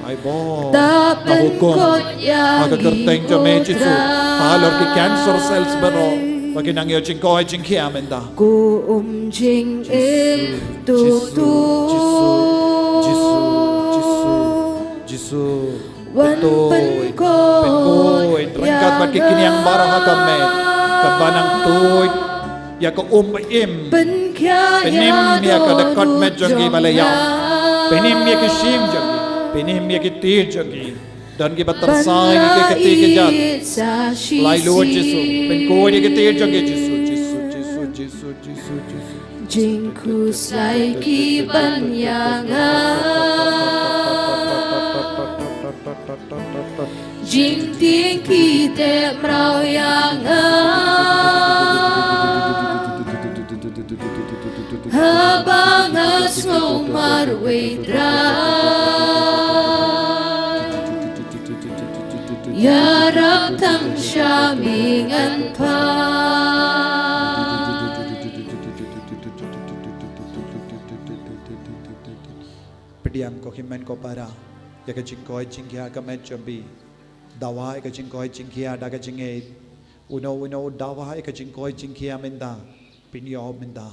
ai bor. Nga hukum ha ka kyrteng jong me Jisu, halor ki cancer cells baroh, ba kin nang ïoh jingkoit jingkhiah mynta. Ko um jingim. Jisu, Jisu, Jisu, Jisu, Jisu. Pynkoit, pynkoit ryngkat bad ki kñiang baroh ha ka met, kaba nang tuid ïa ka um ba im. Pynim ïa ka dkhot met jong ki ba la ïap. Pynim ïa ki shyieng jong ki. Pynim ïa ki kti jong ki. Don kiba tyrsai ïa ki kti ki jait. Laitluid Jisu. Pynkoit ïa ki kti jong ki Jisu, Jisu, Jisu, Jisu, Jisu, Jisu. Jingkhuslai ki ban ïa nga. Jingtieng ki teh mraw ïa nga. Haba nga sngew marwei Trai. Ïarap tang sha mihngi ngan pan. Pdiang ko hynmen ko para ïa ka jingkoit jingkhiah ka met jong phi. Dawa ïa ka jingkoit jingkhiah da ka jingngeit. Uno uno u dawa ïa ka jingkoit jingkhiah mynta. Pynïoh mynta.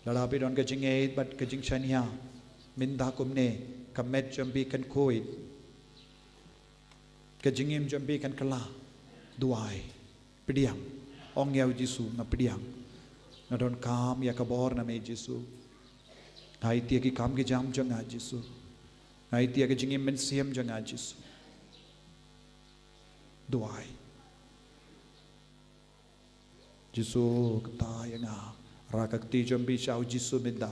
Lada phi don ka jingngeit bad ka jingshaniah mynta kumne, ka met jong phi kan khuid. Ka jingim jong phi kan kylla. Duwai. Pdiang. Ong ïa u Jisu, nga pdiang. Nga donkam ïa ka bor na me Jisu. Nga ïeit ïa ki kam ki jam jong nga Jisu. Nga ïeit ïa ka jingim mynsiem jong nga Jisu. Duwai. Jisu, kata ïa nga. Rah ka kti jong phi sha u Jisu mynta.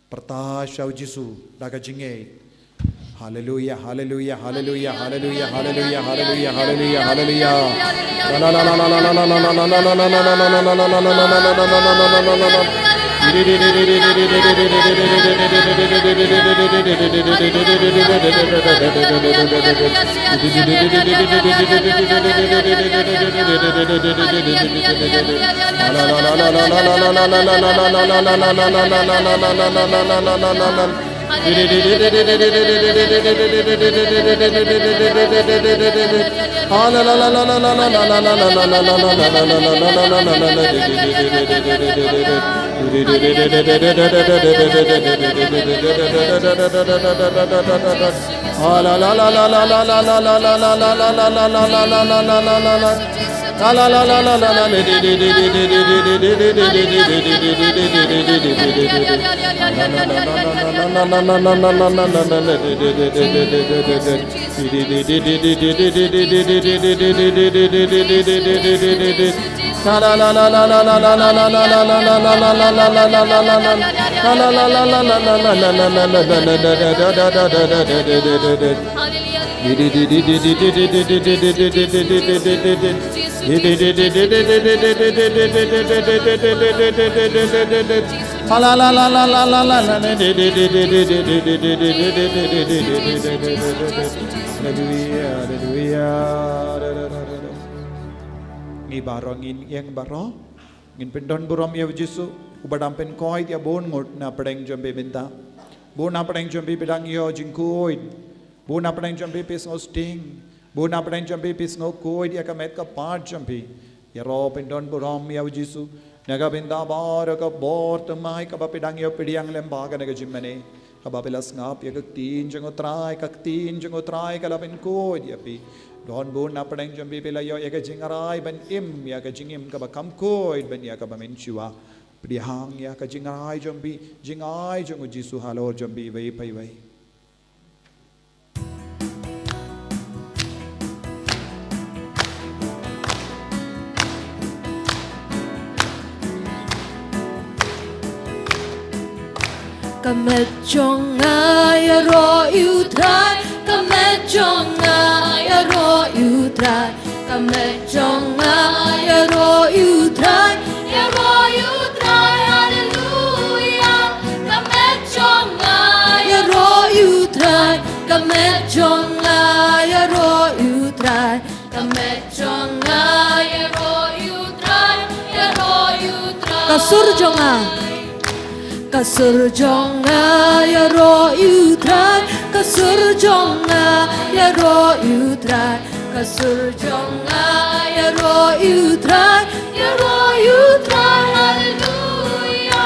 Pyrta sha u Jisu da ka jingngeit. Haleluya, haleluya, haleluya, haleluya, haleluya, haleluya, haleluya, haleluya. Haleluya, haleluya. Ngi baroh ngin ïeng baroh. Ngin pyndon burom ïa u Jisu, uba dang pynkoit ïa bun ngut na pdeng jong phi mynta. Bun na pdeng jong phi phi dang ïoh jingkoit. Bun na pdeng jong phi phi sngew sting. Bun na pdeng jong phi phi sngew koit ïa ka met ka part jong phi. Ïaroh pyndon burom ïa u Jisu. Na ka bynta baroh ka bor thymmai kaba phi dang ïoh pdiang lem bad kane ka jingmane. Kaba phi la sngap ïa ka ktien jong u Trai, ka ktien jong u Trai ka la pynkoit ïa phi. Don bun na pdeng jong phi phi la ïoh ïa ka jingrai ban im ïa ka jingim kaba kham koit ban ïa kaba mynshuwa. Pdiang ïa ka jingrai jong phi, jingai jong u Jisu halor jong phi iwei pa iwei. Ka met jong nga ïaroh ïa u Trai, ka met jong nga ïaroh ïa u Trai, ka met jong nga ïaroh ïa u Trai, ïaroh ïa u Trai, haleluya. Ka met jong nga ïaroh ïa u Trai, ka met jong nga ïaroh ïa u Trai, ka met jong nga ïaroh ïa u Trai, ïaroh ïa u Trai. Ka sur jong nga. Ka sur jong nga ïaroh ïa u Trai, ka sur jong nga ïaroh ïa u Trai, ka sur jong nga ïaroh ïa u Trai, ïaroh ïa u Trai, haleluya.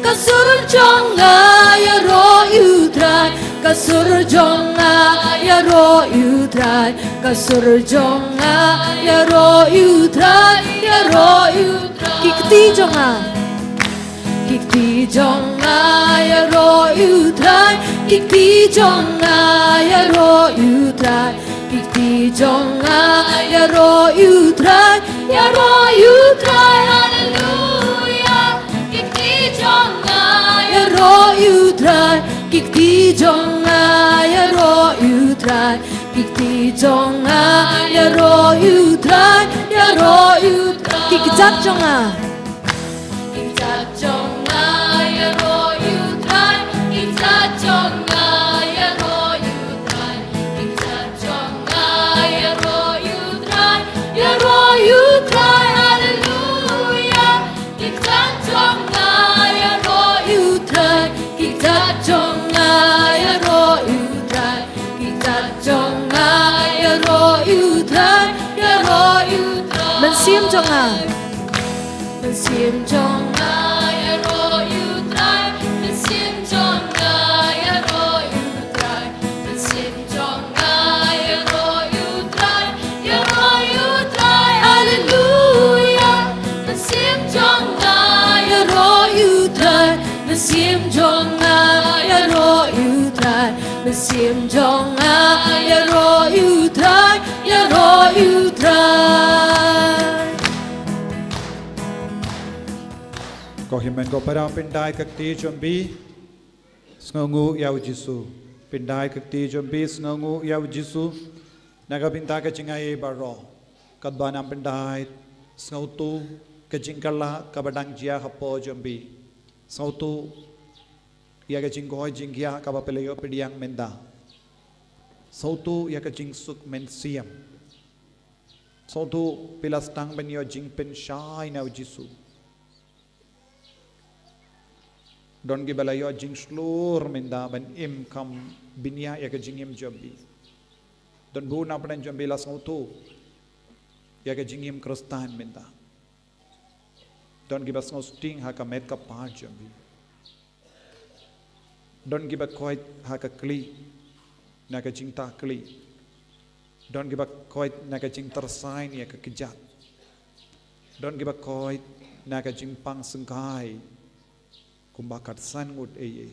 Ka sur jong nga ïaroh ïa u Trai, ka sur jong nga ïaroh ïa u Trai, ka sur jong nga ïaroh ïa u Trai, ïaroh ïa u Trai. Ki kti jong nga. Ki kti jong nga ïaroh ïa u Trai, ki kti jong nga ïaroh ïa u Trai, ki kti jong nga ïaroh ïa u Trai, ïaroh ïa u Trai, haleluya. Ki kti jong nga ïaroh ïa u Trai, ki kti jong nga ïaroh ïa u Trai, ki kti jong nga ïaroh ïa u Trai, ïaroh ïa u Trai. Ki kjat jong nga. Ki kjat jong nga ïaroh ïa u Trai, ki kjat jong nga ïaroh ïa u Trai, ki kjat jong nga ïaroh ïa u Trai, ïaroh ïa u Trai, haleluya. Ki kjat jong nga ïaroh ïa u Trai, ki kjat jong nga ïaroh ïa u Trai, ki kjat jong nga ïaroh ïa u Trai, ïaroh ïa u Trai. Mynsiem jong nga. Mynsiem jong nga ïaroh ïa u Trai, mynsiem jong nga ïaroh ïa u Trai, mynsiem jong nga ïaroh ïa u Trai, ïaroh ïa u Trai, haleluya. Mynsiem jong nga ïaroh ïa u Trai, mynsiem jong nga ïaroh ïa u Trai, mynsiem jong nga ïaroh ïa u Trai, ïaroh ïa u Trai. Ko hynmen ko para, pyndait ka kti jong phi, sngewnguh ïa u Jisu. Pyndait ka kti jong phi, sngewnguh ïa u Jisu. Na ka bynta ka jingai baroh, katba nang pyndait, sngewthuh ka jingkylla kaba dang jia hapoh jong phi. Sngewthuh ïa ka jingkoit jingkhiah kaba phi la ïoh pdiang mynta. Sngewthuh ïa ka jingsuk mynsiem. Sngewthuh phi la sdang ban ïoh jingpynshai na u Jisu. Don kiba la ïoh jingshlur mynta ban im kham bniah ïa ka jingim jong phi. Don bun na pdeng jong phi la sngewthuh ïa ka jingim Khristan mynta. Don kiba sngewsting ha ka met ka part jong phi. Don kiba koit ha ka khlieh na ka jingtah khlieh. Don kiba koit na ka jingtyrsain ïa ka kjat. Don kiba koit na ka jingpang syngkai kumba ka tsan ngut ei ei.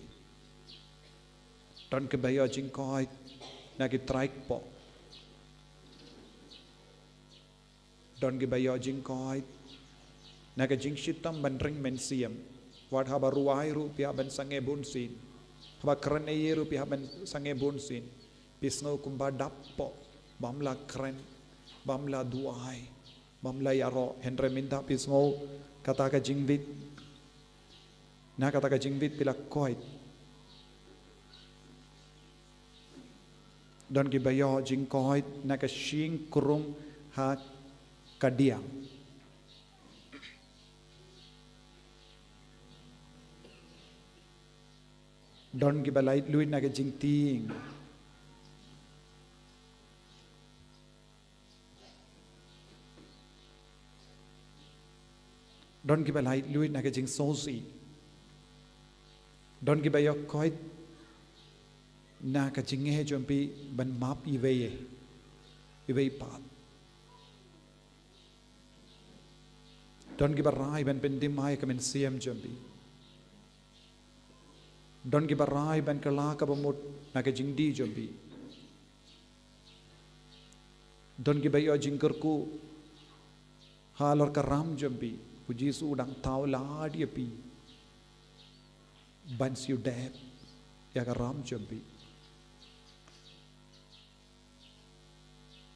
Don kiba ïoh jingkoit na ki trai kpoh. Don kiba ïoh jingkoit Na ka jingshitom ban ring mynsiem. Wat haba rwai ruh phi hap ban sangeh bunsien. Haba kren ei ei ruh phi hap ban sangeh bunsien. Phi sngew kumba dap poh. Bym lah kren. Bym lah duwai. Bym lah ïaroh. Hynrei mynta phi sngew kata ka jingwit. Na kata ka jingwit phi la koit. Don kiba ïoh jingkoit na ka shyieng krung ha kadiang. Don kiba laitluid na ka jingtieng. Don kiba laitluid na ka jingsngewsih. Don kiba ïoh koit na ka jingeh jong phi ban map iwei, iwei pat. Don kiba rai ban pyndem ïa ka mynsiem jong phi. Don kiba rai ban kylla kaba mut na ka jingdih jong phi. Don kiba ïoh jingkyrkhu halor ka ram jong phi. U Jisu u dang thaw lad ïa phi ban siew dep ïa ka ram jong phi.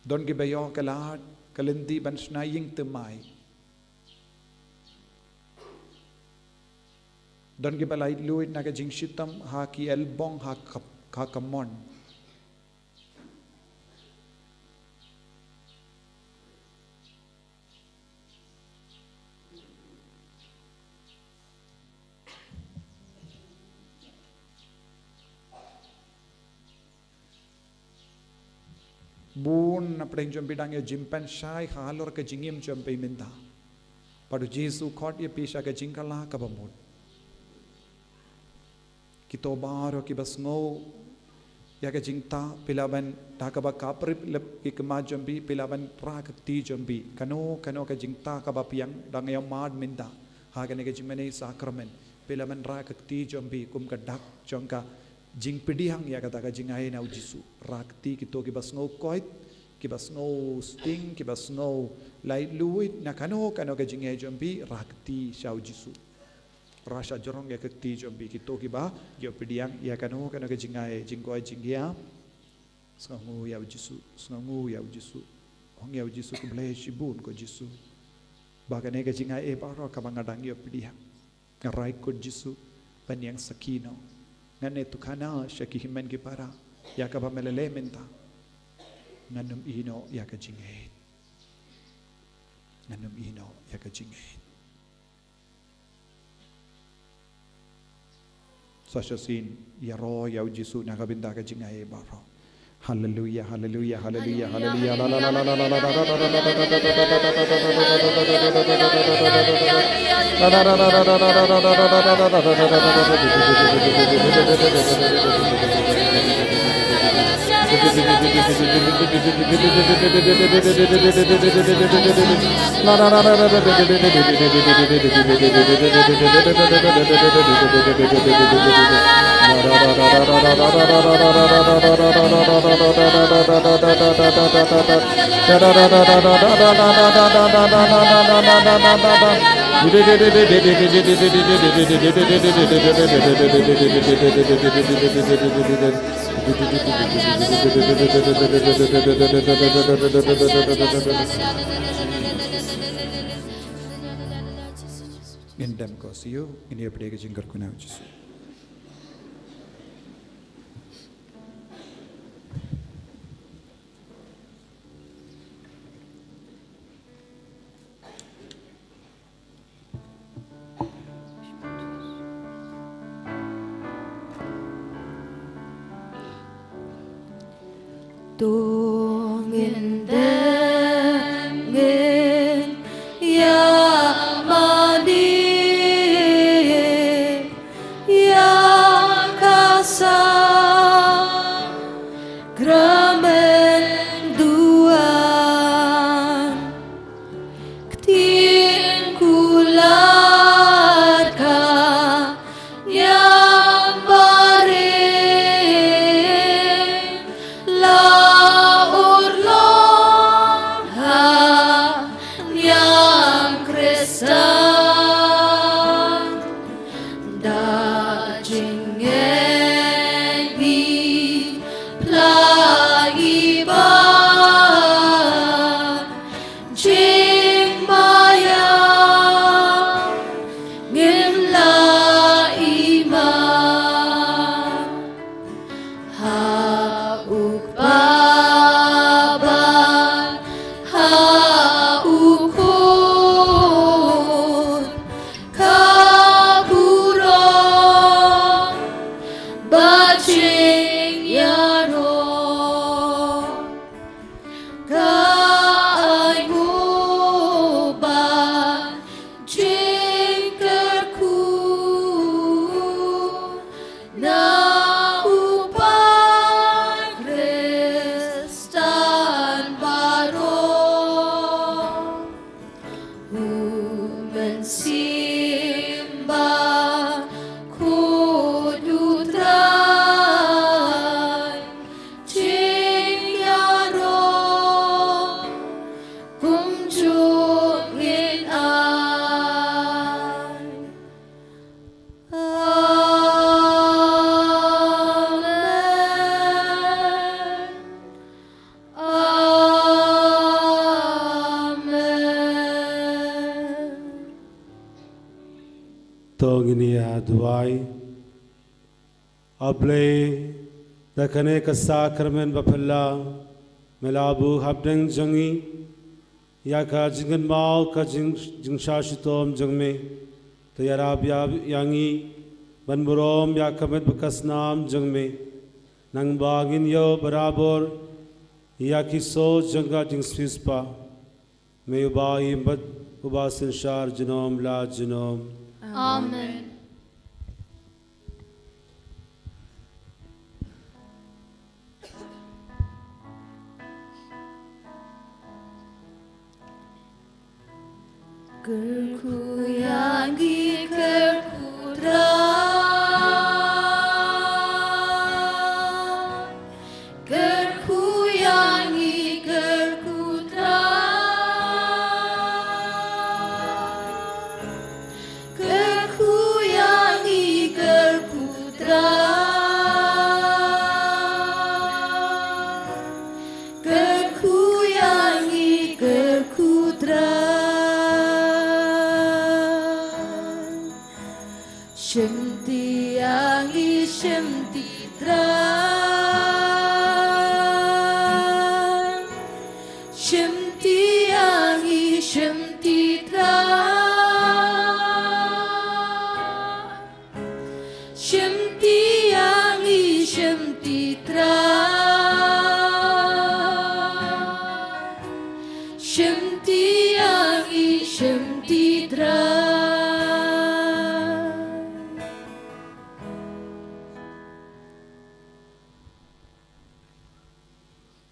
Don kiba ïoh ka lad ka lynti ban shna ïing thymmai. Don kiba laitluid na ka jingshitom ha ki elbong ha ka, ha ka mon. Bun na pdeng jong phi dang ïa jingpynshai halor ka jingim jong phi mynta. Bad u Jisu u khot ïa phi sha ka jingkylla kaba mut. Kito baroh kiba sngew ïa ka jingtah, phi lah ban, da kaba kap rip lep ki khmat jong phi, phi lah ban rah ka kti jong phi. Kano kano ka jingtah kaba phi dang ïa mad mynta ha kane ka jingmane sakramen, phi lah ban rah ka kti jong phi kum ka dak jong ka jingpdiang ïa kata ka jingai na u Jisu. Rah kti kito kiba sngew koit, kiba sngew sting, kiba sngew laitluid na kano kano ka jingeh jong phi, rah kti sha u Jisu. Rah sha jrong ïa ka kti jong phi kito kiba ïoh pdiang ïa kano kano ka jingai, jingkoit, jinghiar. Sngewnguh ïa u Jisu, sngewnguh ïa u Jisu. Ong ïa u Jisu, khublei shibun ko Jisu ba kane ka jingai baroh kaba nga dang ïoh pdiang, nga rai ko Jisu ban ïeng sakhi noh. Ngan ïathuh khana sha ki hynmen ki para ïa kaba me la leh mynta. Ngan ym ïehnoh ïa ka jingngeit. Ngan ym ïehnoh ïa ka jingngeit. Sa shisien ïaroh ïa u Jisu na ka bynta ka jingai baroh. Haleluia, haleluia, haleluia, haleluia. Ngin dem ko siew, ngin ïa pdiang ka jingkyrkhu na u Jisu. To ngin dem ngin ïa mane ïa ka sakramen duwan. Ktien kular ka niam barim la urlong To ngin ïa duwai. A Blei, da kane ka sakramen baphylla me la buh hapdeng jong ngi ïa ka jingkynmaw ka jing, jingshah shitom jong me. To ïarap ïa, ïa ngi ban burom ïa ka met bad ka snam jong me. Nangba ngin ïoh barabor ïa ki soh jong ka jingsiewspah. Me uba im bad uba synshar junom la junom. Amen. Kyrkhu ïa ngi kyrkhu Trai. Kyrkhu ïa ngi kyrkhu Trai. Kyrkhu ïa ngi kyrkhu Trai. Kyrkhu ïa ngi kyrkhu Trai. Shimti ïa ngi shimti Trai. Shimti ïa ngi shimti Trai. Shimti ïa ngi shimti Trai. Shimti ïa ngi shimti Trai.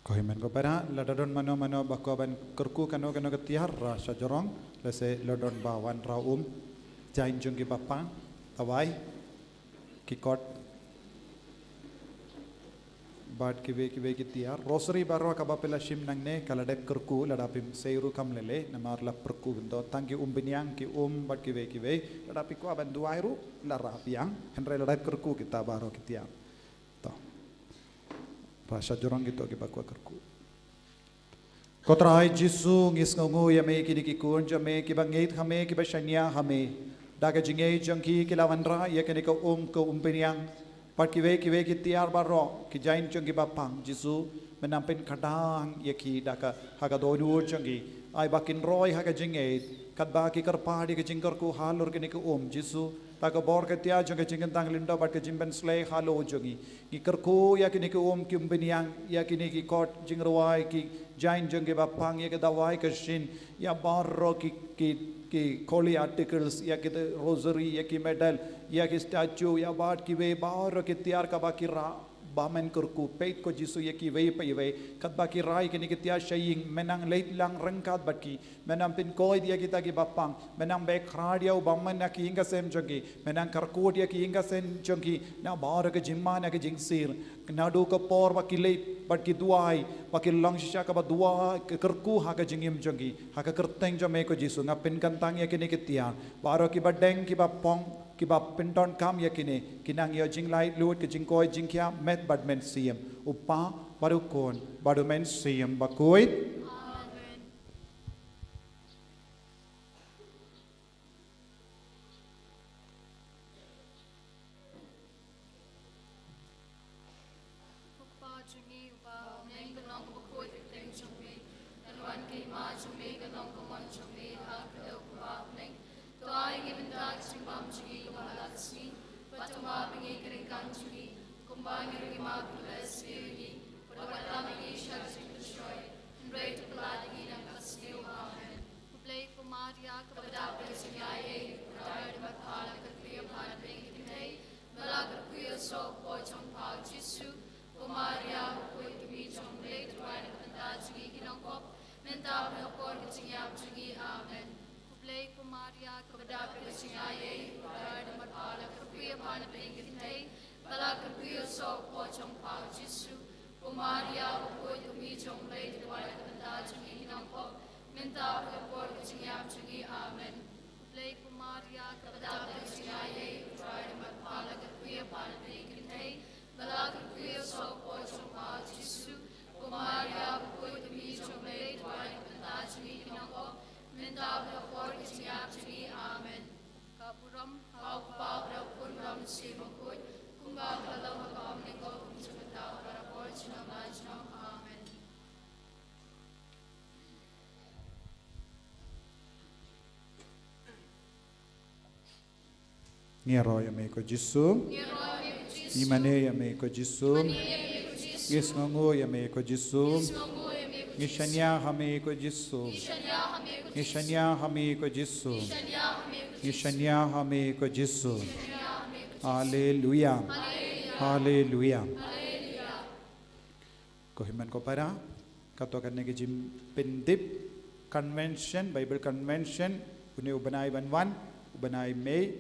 Ko hynmen ko para, lada don mano mano ba kwah ban kyrkhu kano kano ka tiar, ra sha jrong, lehse la don ba wanrah um, jaiñ jong ki bapang, dawai, ki kot, bad kiwei kiwei ki tiar. Rosary baroh kaba phi la shim nangne, ka la dep kyrkhu, lada phim sei ruh kam lei lei, namar la kyrkhu bynta tang ki um bniang, ki um bad kiwei kiwei, lada phi kwah ban duwai ruh, la rah biang, hynrei la dep kyrkhu kita baroh ki tiar. To. Ra sha jrong kito kiba kwah kyrkhu. Ko Trai Jisu, ngi sngewnguh ïa me kine ki khun jong me kiba ngeit ha me, kiba shaniah ha me. Da ka jingngeit jong ki, ki la wanrah ïa kane ka um, ka um bniang. Bad kiwei kiwei ki tiar baroh, ki jaiñ jong ki bapang, Jisu, men nang pynkhadang ïa ki da ka, ha ka dohnud jong ki. Ai ba kin roi ha ka jingngeit, katba ki kyrpad ïa ka jingkyrkhu halor kane ka um, Jisu, da ka bor ka tiar jong ka jingkyntang lyngdoh bad ka jingpynsleh halor jong ngi. Ngi kyrkhu ïa kine ki um ki um bniang, ïa kine ki kot jingrwai, ki jaiñ jong ki bapang, ïa ki dawai ka shin, ïa baroh ki, ki, ki holy articles, ïa ki rosary, ïa ki medal, ïa ki statue, ïa bad kiwei baroh ki tiar kaba ki rah, ba men kyrkhu, peit ko Jisu ïa kiwei pa iwei, katba ki rah ïa kine ki tiar sha ïing, men nang leit lang ryngkat bad ki, men nang pynkoit ïa kita ki bapang, men nang beh khrad ïa u bymman na ki ïing ki sem jong ki, men nang kyrkhu ïa ki ïing ki sem jong ki, na baroh ka jingman na ka jingsir, naduh ka por ba ki leit, bad ki duwai, ba ki long shisha kaba duwai, ka kyrkhu ha ka jingim jong ki, ha ka kyrteng jong me ko Jisu, nga pynkyntang ïa kine ki tiar, baroh kiba deng, kiba phong, kiba pyndonkam ïa kine, kin nang ïoh jinglaitluid, ka jingkoit jingkhiah, met bad mynsiem, u Kpa, bad u Khun, bad u Mynsiem Bakhuid. Amen. Ko Kpa jong ngi uba ha bneng, kan long kaba khuid ka kyrteng jong me, kan wan ka hima jong me, kan long ka mon jong me ha ka kyrteng uba ha bneng. To ai ïa ngi mynta ka jingbam jong ngi kaba ha la ka sngi, bad to map ïa ngi ki ryngkang jong ngi, kumba ngi ruh ngi map ïa kiba sniew ïa ngi, bad wat lam ïa ngi sha ka jingpynshoi, hynrei to pynlait ïa ngi na ka basniew. Amen. Khublei ko Maria, kaba dap da ka jingaiei, U Trai u don bad pha, la kyrkhu ïa pha na pdeng ki kynthei, ba la kyrkhu ïa u soh u kpoh jong pha u Jisu. Ko Maria bakhuid, ka kmie jong U Blei, to duwai na ka bynta jong ngi ki nongpop, mynta bad ha ka por ka jingïap jong ngi. Amen. Khublei ko Maria, kaba dap da ka jingaiei, U Trai u don bad pha, la kyrkhu ïa pha na pdeng ki kynthei, ba la kyrkhu ïa u soh u kpoh jong pha u Jisu. Ko Maria bakhuid, ka kmie jong U Blei, to duwai na ka bynta jong ngi ki nongpop, mynta bad ha ka por ka jingïap jong ngi. Amen. Khublei ko Maria, kaba dap da ka jingaiei, U Trai u don bad pha, la kyrkhu ïa pha na pdeng ki kynthei, ba la kyrkhu ïa u soh u kpoh jong pha u Jisu. Ko Maria bakhuid, ka kmie jong U Blei, to duwai na ka bynta jong ngi ki nongpop, mynta bad ha ka por ka jingïap jong ngi. Amen. Ka burom ha U Shi bakhuid, kumba ka long ha ka ong ni ko, kum jong ka daw barabor, junom la junom. Amen. Ngi ïaroh ïa me ko Jisu. Ngi mane ïa me ko Jisu. Ngi sngewnguh ïa me ko Jisu. Ngi shaniah ha me ko Jisu. Ngi shaniah ha me ko Jisu. Ngi shaniah ha me ko Jisu. Haleluia. Haleluia. Ko hynmen ko para, kato kane ka jingpyndep convention, Bible convention, une u bnai ban wan, u bnai May,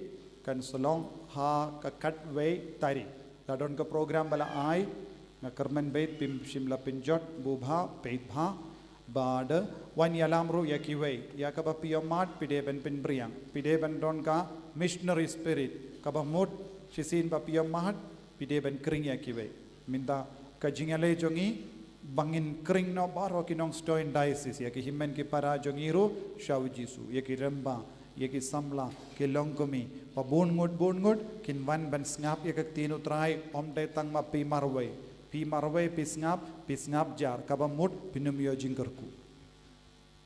kan sa long ha ka khatwei tarik. La don ka program ba la ai, nga kyrmen beit phim shym la pynjot, buh bha, peit bha, bad wan ïalam ruh ïa kiwei, ïa kaba phi ïohmad, phi dei ban pynbriang, phi dei ban don ka missionary spirit, kaba mut, shisien ba phi ïohmad, phi dei ban khring ïa kiwei. Mynta ka jingïaleh jong ngi, ba ngin khring noh baroh ki nongshong diocese, ïa ki hynmen ki para jong ngi ruh, sha u Jisu, ïa ki rangbah, ïa ki samla, ki longkmie, ba bun ngut, bun ngut, kin wan ban sngap ïa ka ktien u Trai, ym dei tang ma phi marwei. Phi marwei, phi sngap, phi sngap jar, kaba mut, phin ym ïoh jingkyrkhu.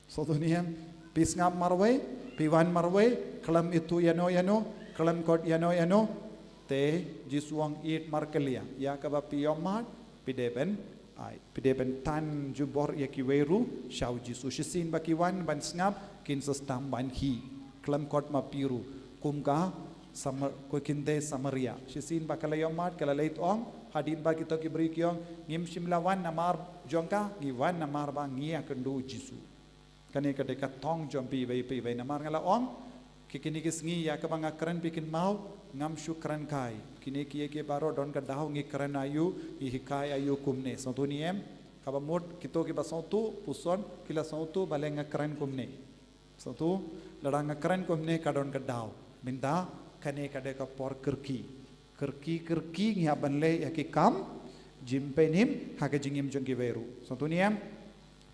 Sngewthuh ne em, phi sngap marwei, phi wan marwei, khlem ithuh ïano ïano, khlem khot ïano ïano. Te Jisu u ong ïeit markylliang, ïa kaba phi ïohmad, phi dei ban ai, phi dei ban tan jubor ïa kiwei ruh, sha u Jisu. Shisien ba ki wan ban sngap, kin sa sdang ban khie. Khlem khot ma phi ruh, kum ka Samar-, ko kynthei Samaria. Shisien ba ka la ïohmad, ka la leit ong, hadien ba kito ki briew ki ong, ngim shym la wan namar jong ka, ngi wan namar ba ngi ïakynduh u Jisu. Kane ka dei ka thong jong phi iwei pa iwei, namar nga la ong, ki kine ki sngi ïa kaba nga kren, phi kynmaw, ngam shu kren kai. Kine kiei kiei baroh don ka daw ngi kren aïu, ngi hikai aïu kumne. Sngewthuh ne em, kaba mut kito kiba sngewthuh, puson, ki la sngewthuh balei nga kren kumne. Sngewthuh, lada nga kren kumne ka don ka daw. Mynta, kane ka dei ka por kyrkieh. Kyrkieh, kyrkieh ngi hap ban leh ïa ki kam jingpynim ha ka jingim jong kiwei ruh. Sngewthuh ne em?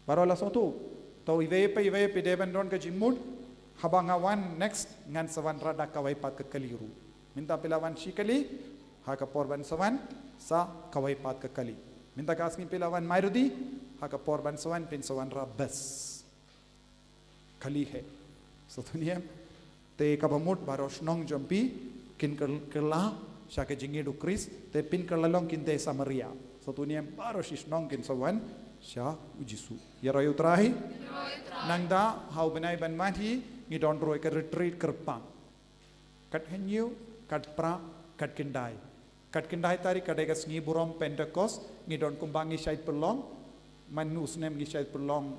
Baroh la sngewthuh. To iwei pa iwei phi dei ban don ka jingmut. Haba nga wan next, ngan sa wanrah da kawei pat ka kali ruh. Mynta phi la wan shi kali, ha ka por ban sa wan, sa kawei pat ka kali. Mynta ka sngi phi la wan Mairudi, ha ka por ban sa wan phin sa wanrah bes kali hi. Sngewthuh ne em? Te kaba mut baroh shnong jong phi kin kyl-, kylla sha ka jingïeit u Khrist, te phin kylla long kynthei Samaria. Sngewthuh ne em? Baroh shi shnong kin sa wan sha u Jisu. Ïaroh ïa u Trai. Nangta ha u bnai ban wan hi ngi don ruh ka retreat kyrpang. Kat hynñiew, kat phra, kat khyndai. Kat khyndai tarik ka dei ka sngi burom Pentecost, ngi don kumba ngi shait pynlong, man u snem ngi shait pynlong,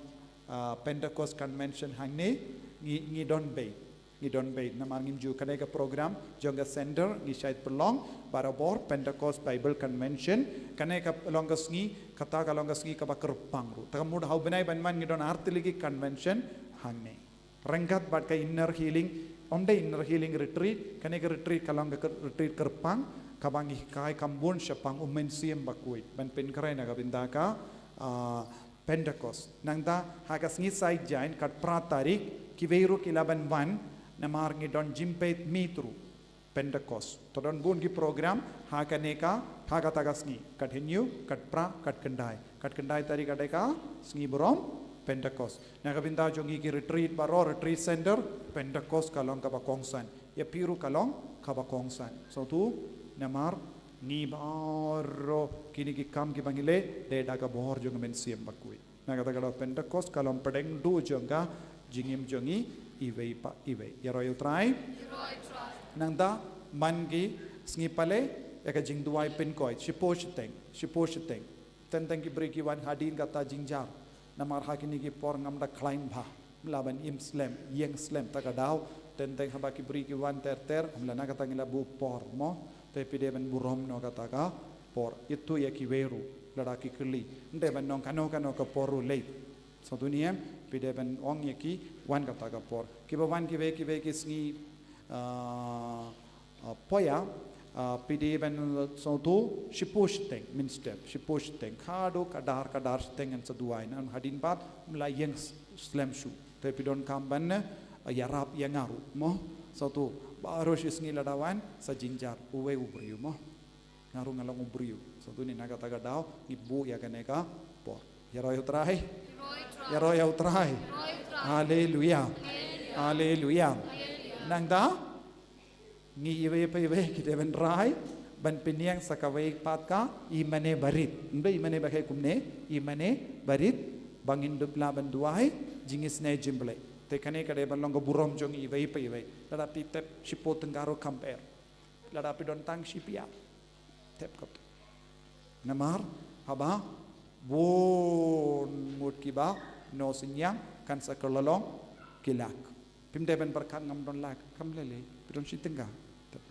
ah, Pentecost Convention hangne, ngi, ngi don beit, ngi don beit, namar ngim ju, ka dei ka program jong ka center, ngi shait pynlong barabor Pentecost Bible Convention, kane ka long ka sngi, kata ka long ka sngi kaba kyrpang ruh. Te ka mut ha u bnai ban wan ngi don ar tylli ki convention hangne. Ryngkat bad ka inner healing, ym dei inner healing retreat, kane ka retreat ka long ka retreat kyrpang, kaba ngi hikai kam bun shaphang u Mynsiem Bakhuid, ban pynkhreh na ka bynta ka, ah, Pentecost. Nangta, ha ka sngi Saitjaiñ, kat phra tarik, kiwei ruh ki lah ban wan, namar ngi don jingpeit miet ruh. Pentecost. To don bun ki program, ha kane ka, ha kata ka sngi. Kat hynñiew, kat phra, kat khyndai. Kat khyndai tarik ka dei ka sngi burom Pentecost. Na ka bynta jong ngi ki retreat baroh, retreat center, Pentecost ka long kaba kongsan. Ïa phi ruh ka long kaba kongsan. Sngewthuh, namar ngi baroh kine ki kam kiba ngi leh, dei da ka bor jong ka Mynsiem Bakhuid. Na kata ka daw Pentecost ka long pdeng duh jong ka jingim jong ngi iwei pa iwei. Ïaroh ïa u Trai. Nangta man ki sngi pale, ïa ka jingduwai pynkoit. Shipor shiteng, shipor shiteng. Teng teng ki briew ki wan hadien kata jingjar. Namar ha kine ki por ngam da khlaiñ bha. Ym lah ban im slem, ïeng slem, ta ka daw. Teng teng haba ki briew ki wan ter ter, ym lah, na kata ngi la buh por mo. Te phi dei ban burom noh kata ka por. Ithuh ïa kiwei ruh, lada ki kylli. Ym dei ban ong kano kano ka por ruh leit. Sngewthuh ne em, phi dei ban ong ïa ki wan kata ka por. Kiba wan kiwei kiwei ki sngi, ah, ah, Poya, ah, phi dei ban sngewthuh shipor shiteng mynstep, shipor shiteng. Khadduh kadar kadar shiteng ngan sa duwai, namar hadien pat ym lah ïeng s-, slem shuh. Te phi donkam ban, ah, ïarap ïa nga ruh mo. Sngewthuh, Baroh shi sngi lada wan sa jynjar uwei u briew mo. Nga ruh nga long u briew. Sngewthuh ne, na kata ka daw ngi buh ïa kane ka por. Ïaroh ïa u Trai. Ïaroh ïa u Trai. Haleluia. Haleluia. Nangta ngi iwei pa iwei ki dei ban rai ban pynïeng sa kawei pat ka i mane barit. Ym dei i mane ba khie kumne, i mane barit, ba ngin dup lah ban duwai jingisynei jingblei. Te kane ka dei ban long ka burom jong ngi iwei pa iwei. Lada phi tep shiphew tyngka ruh kam pher. Lada phi don tang shi pyiar, tep katto. Namar haba bun ngut kiba ïohsngew kan sa kylla long ki lak. Phim dei ban pyrkhat ngam don lak, kam lei lei, phi don shi tyngka, tep.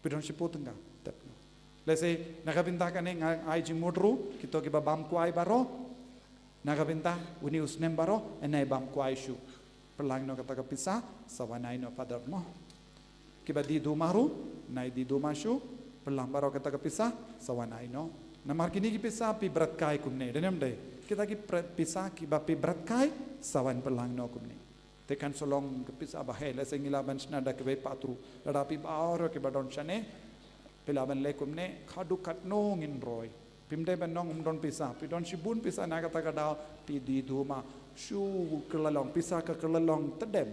Phi don shiphew tyngka, tep noh. Lehse na ka bynta kane nga ai jingmut ruh, kito kiba bam kwai baroh, na ka bynta une u snem baroh, yn ai bam kwai shuh. Pynlang noh kata ka pisa sa wan ai noh Father mo. Kiba die duma ruh, yn ai die duma shuh. Pynlang baroh kata ka pisa sa wan ai noh. Namar kine ki pisa phi bret kai kumne, dei ne ym dei? Kita ki pre-, pisa kiba phi bret kai sa wan pynlang noh kumne. Te kan sa long ka pisa ba heh, lehse ngi lah ban shna da kiwei pat ruh. Lada phi baroh kiba don shane, phi lah ban leh kumne, khadduh katno ngin roi. Phim dei ban ong ym don pisa, phi don shibun pisa na kata ka daw, phi die duma shuh, kylla long, pisa ka kylla long tdem.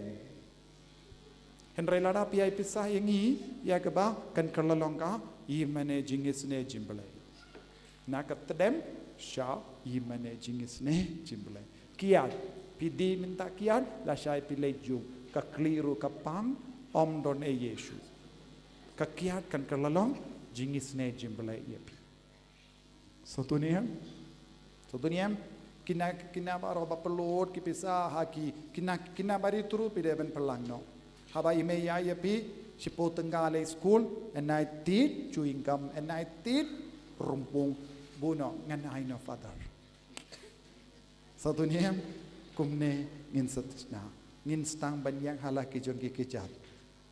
Hynrei lada phi ai pisa ïa ngi, ïa kaba kan kylla long ka i mane jingisynei jingblei. Na ka tdem sha i mane jingisynei jingblei. Kiad, phi die mynta kiad, lashai phi leit jum, ka khlieh ruh ka pang, ym don ei ei shuh. Ka kiad kan kylla long jingisynei jingblei ïa phi. Sngewthuh ne em? Sngewthuh ne em? Kine, kine baroh ba pynlut ki pisa ha ki, kine, kine barit ruh phi dei ban pynlang noh. Haba i mei ïa, ïa phi shiphew tyngka leit skul, yn ai tied chewing gum, yn ai tied rympung, buh noh, ngan ai noh Father. Sngewthuh ne em? Kumne ngin sa shna. Ngin sdang ban ïeng ha la ki jong ki kjat.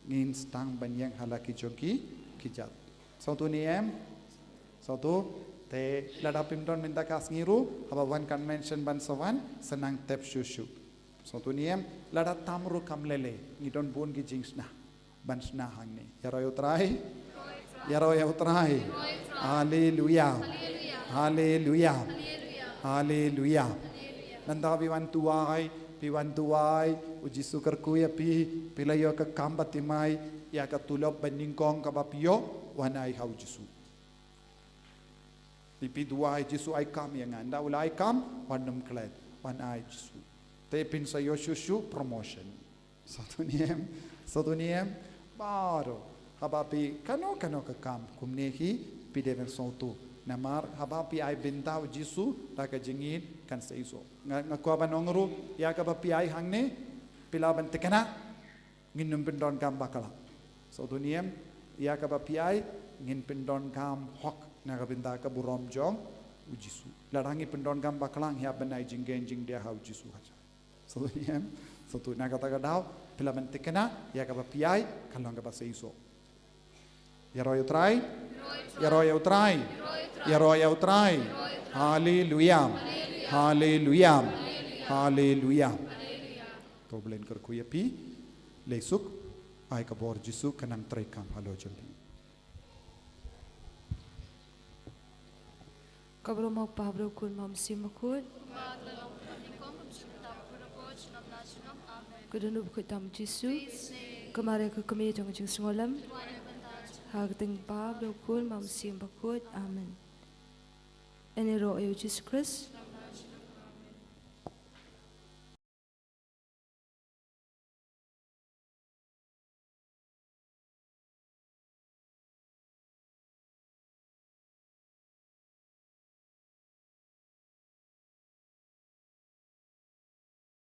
Ngin sdang ban ïeng ha la ki jong ki kjat. Sngewthuh ne em? Sngewthuh. Te lada phim don mynta ka sngi ruh, haba wan convention ban sa wan, sa nang tep shuh shuh. Sngewthuh ne em? Lada tam ruh kam lei lei, ngi don bun ki jingshna ban shna hangne. Ïaroh ïa u Trai. Ïaroh ïa u Trai. Haleluia. Haleluia. Haleluia. Nangta phi wan duwai, phi wan duwai, u Jisu kyrkhu ïa phi, phi la ïoh ka kam baptisma, ïa ka tulop banyngkong kaba phi ïoh, wan ai ha u Jisu. Phi, phi duwai, Jisu ai kam ïa nga, ynda u la ai kam, wan nym klet, wan ai Jisu. Te phin sa ïoh shuh shuh promotion. Sngewthuh ne em? Sngewthuh ne em? Baroh. Haba phi kano kano ka kam kumne hi, phi dei ban sngewthuh. Namar haba phi ai bynta u Jisu da ka jingïeit, kan sa ïoh. Nga, nga kwah ban ong ruh, ïa kaba phi ai hangne, phi lah ban thikna, ngin nym pyndonkam bakla. Sngewthuh ne em? Ïa kaba phi ai, ngin pyndonkam hok na ka bynta ka burom jong u Jisu. Lada ngi pyndonkam bakla, ngi hap ban ai jingkheiñ jingdiah ha u Jisu hajan. Sngewthuh ne em? Sngewthuh, na kata ka daw phi lah ban thikna, ïa kaba phi ai kan long kaba sa ïoh. Ïaroh ïa u Trai. Ïaroh ïa u Trai. Ïaroh ïa u Trai. Haleluia. Haleluia. Haleluia. To U Blei un kyrkhu ïa phi. Leit suk, ai ka bor Jisu, ka nang trei kam halor jong phi. Ka burom ha u Kpa, ha u Khun, ha u Mynsiem Bakhuid. Ka don u Bakhuid tam Jisu. Ka Maria ka kmie jong ka jingsngewlem. Ha ka kyrteng u Kpa, u Khun, ha u Mynsiem Bakhuid. Amen. Yn ïaroh ïa u Jisu Khrist.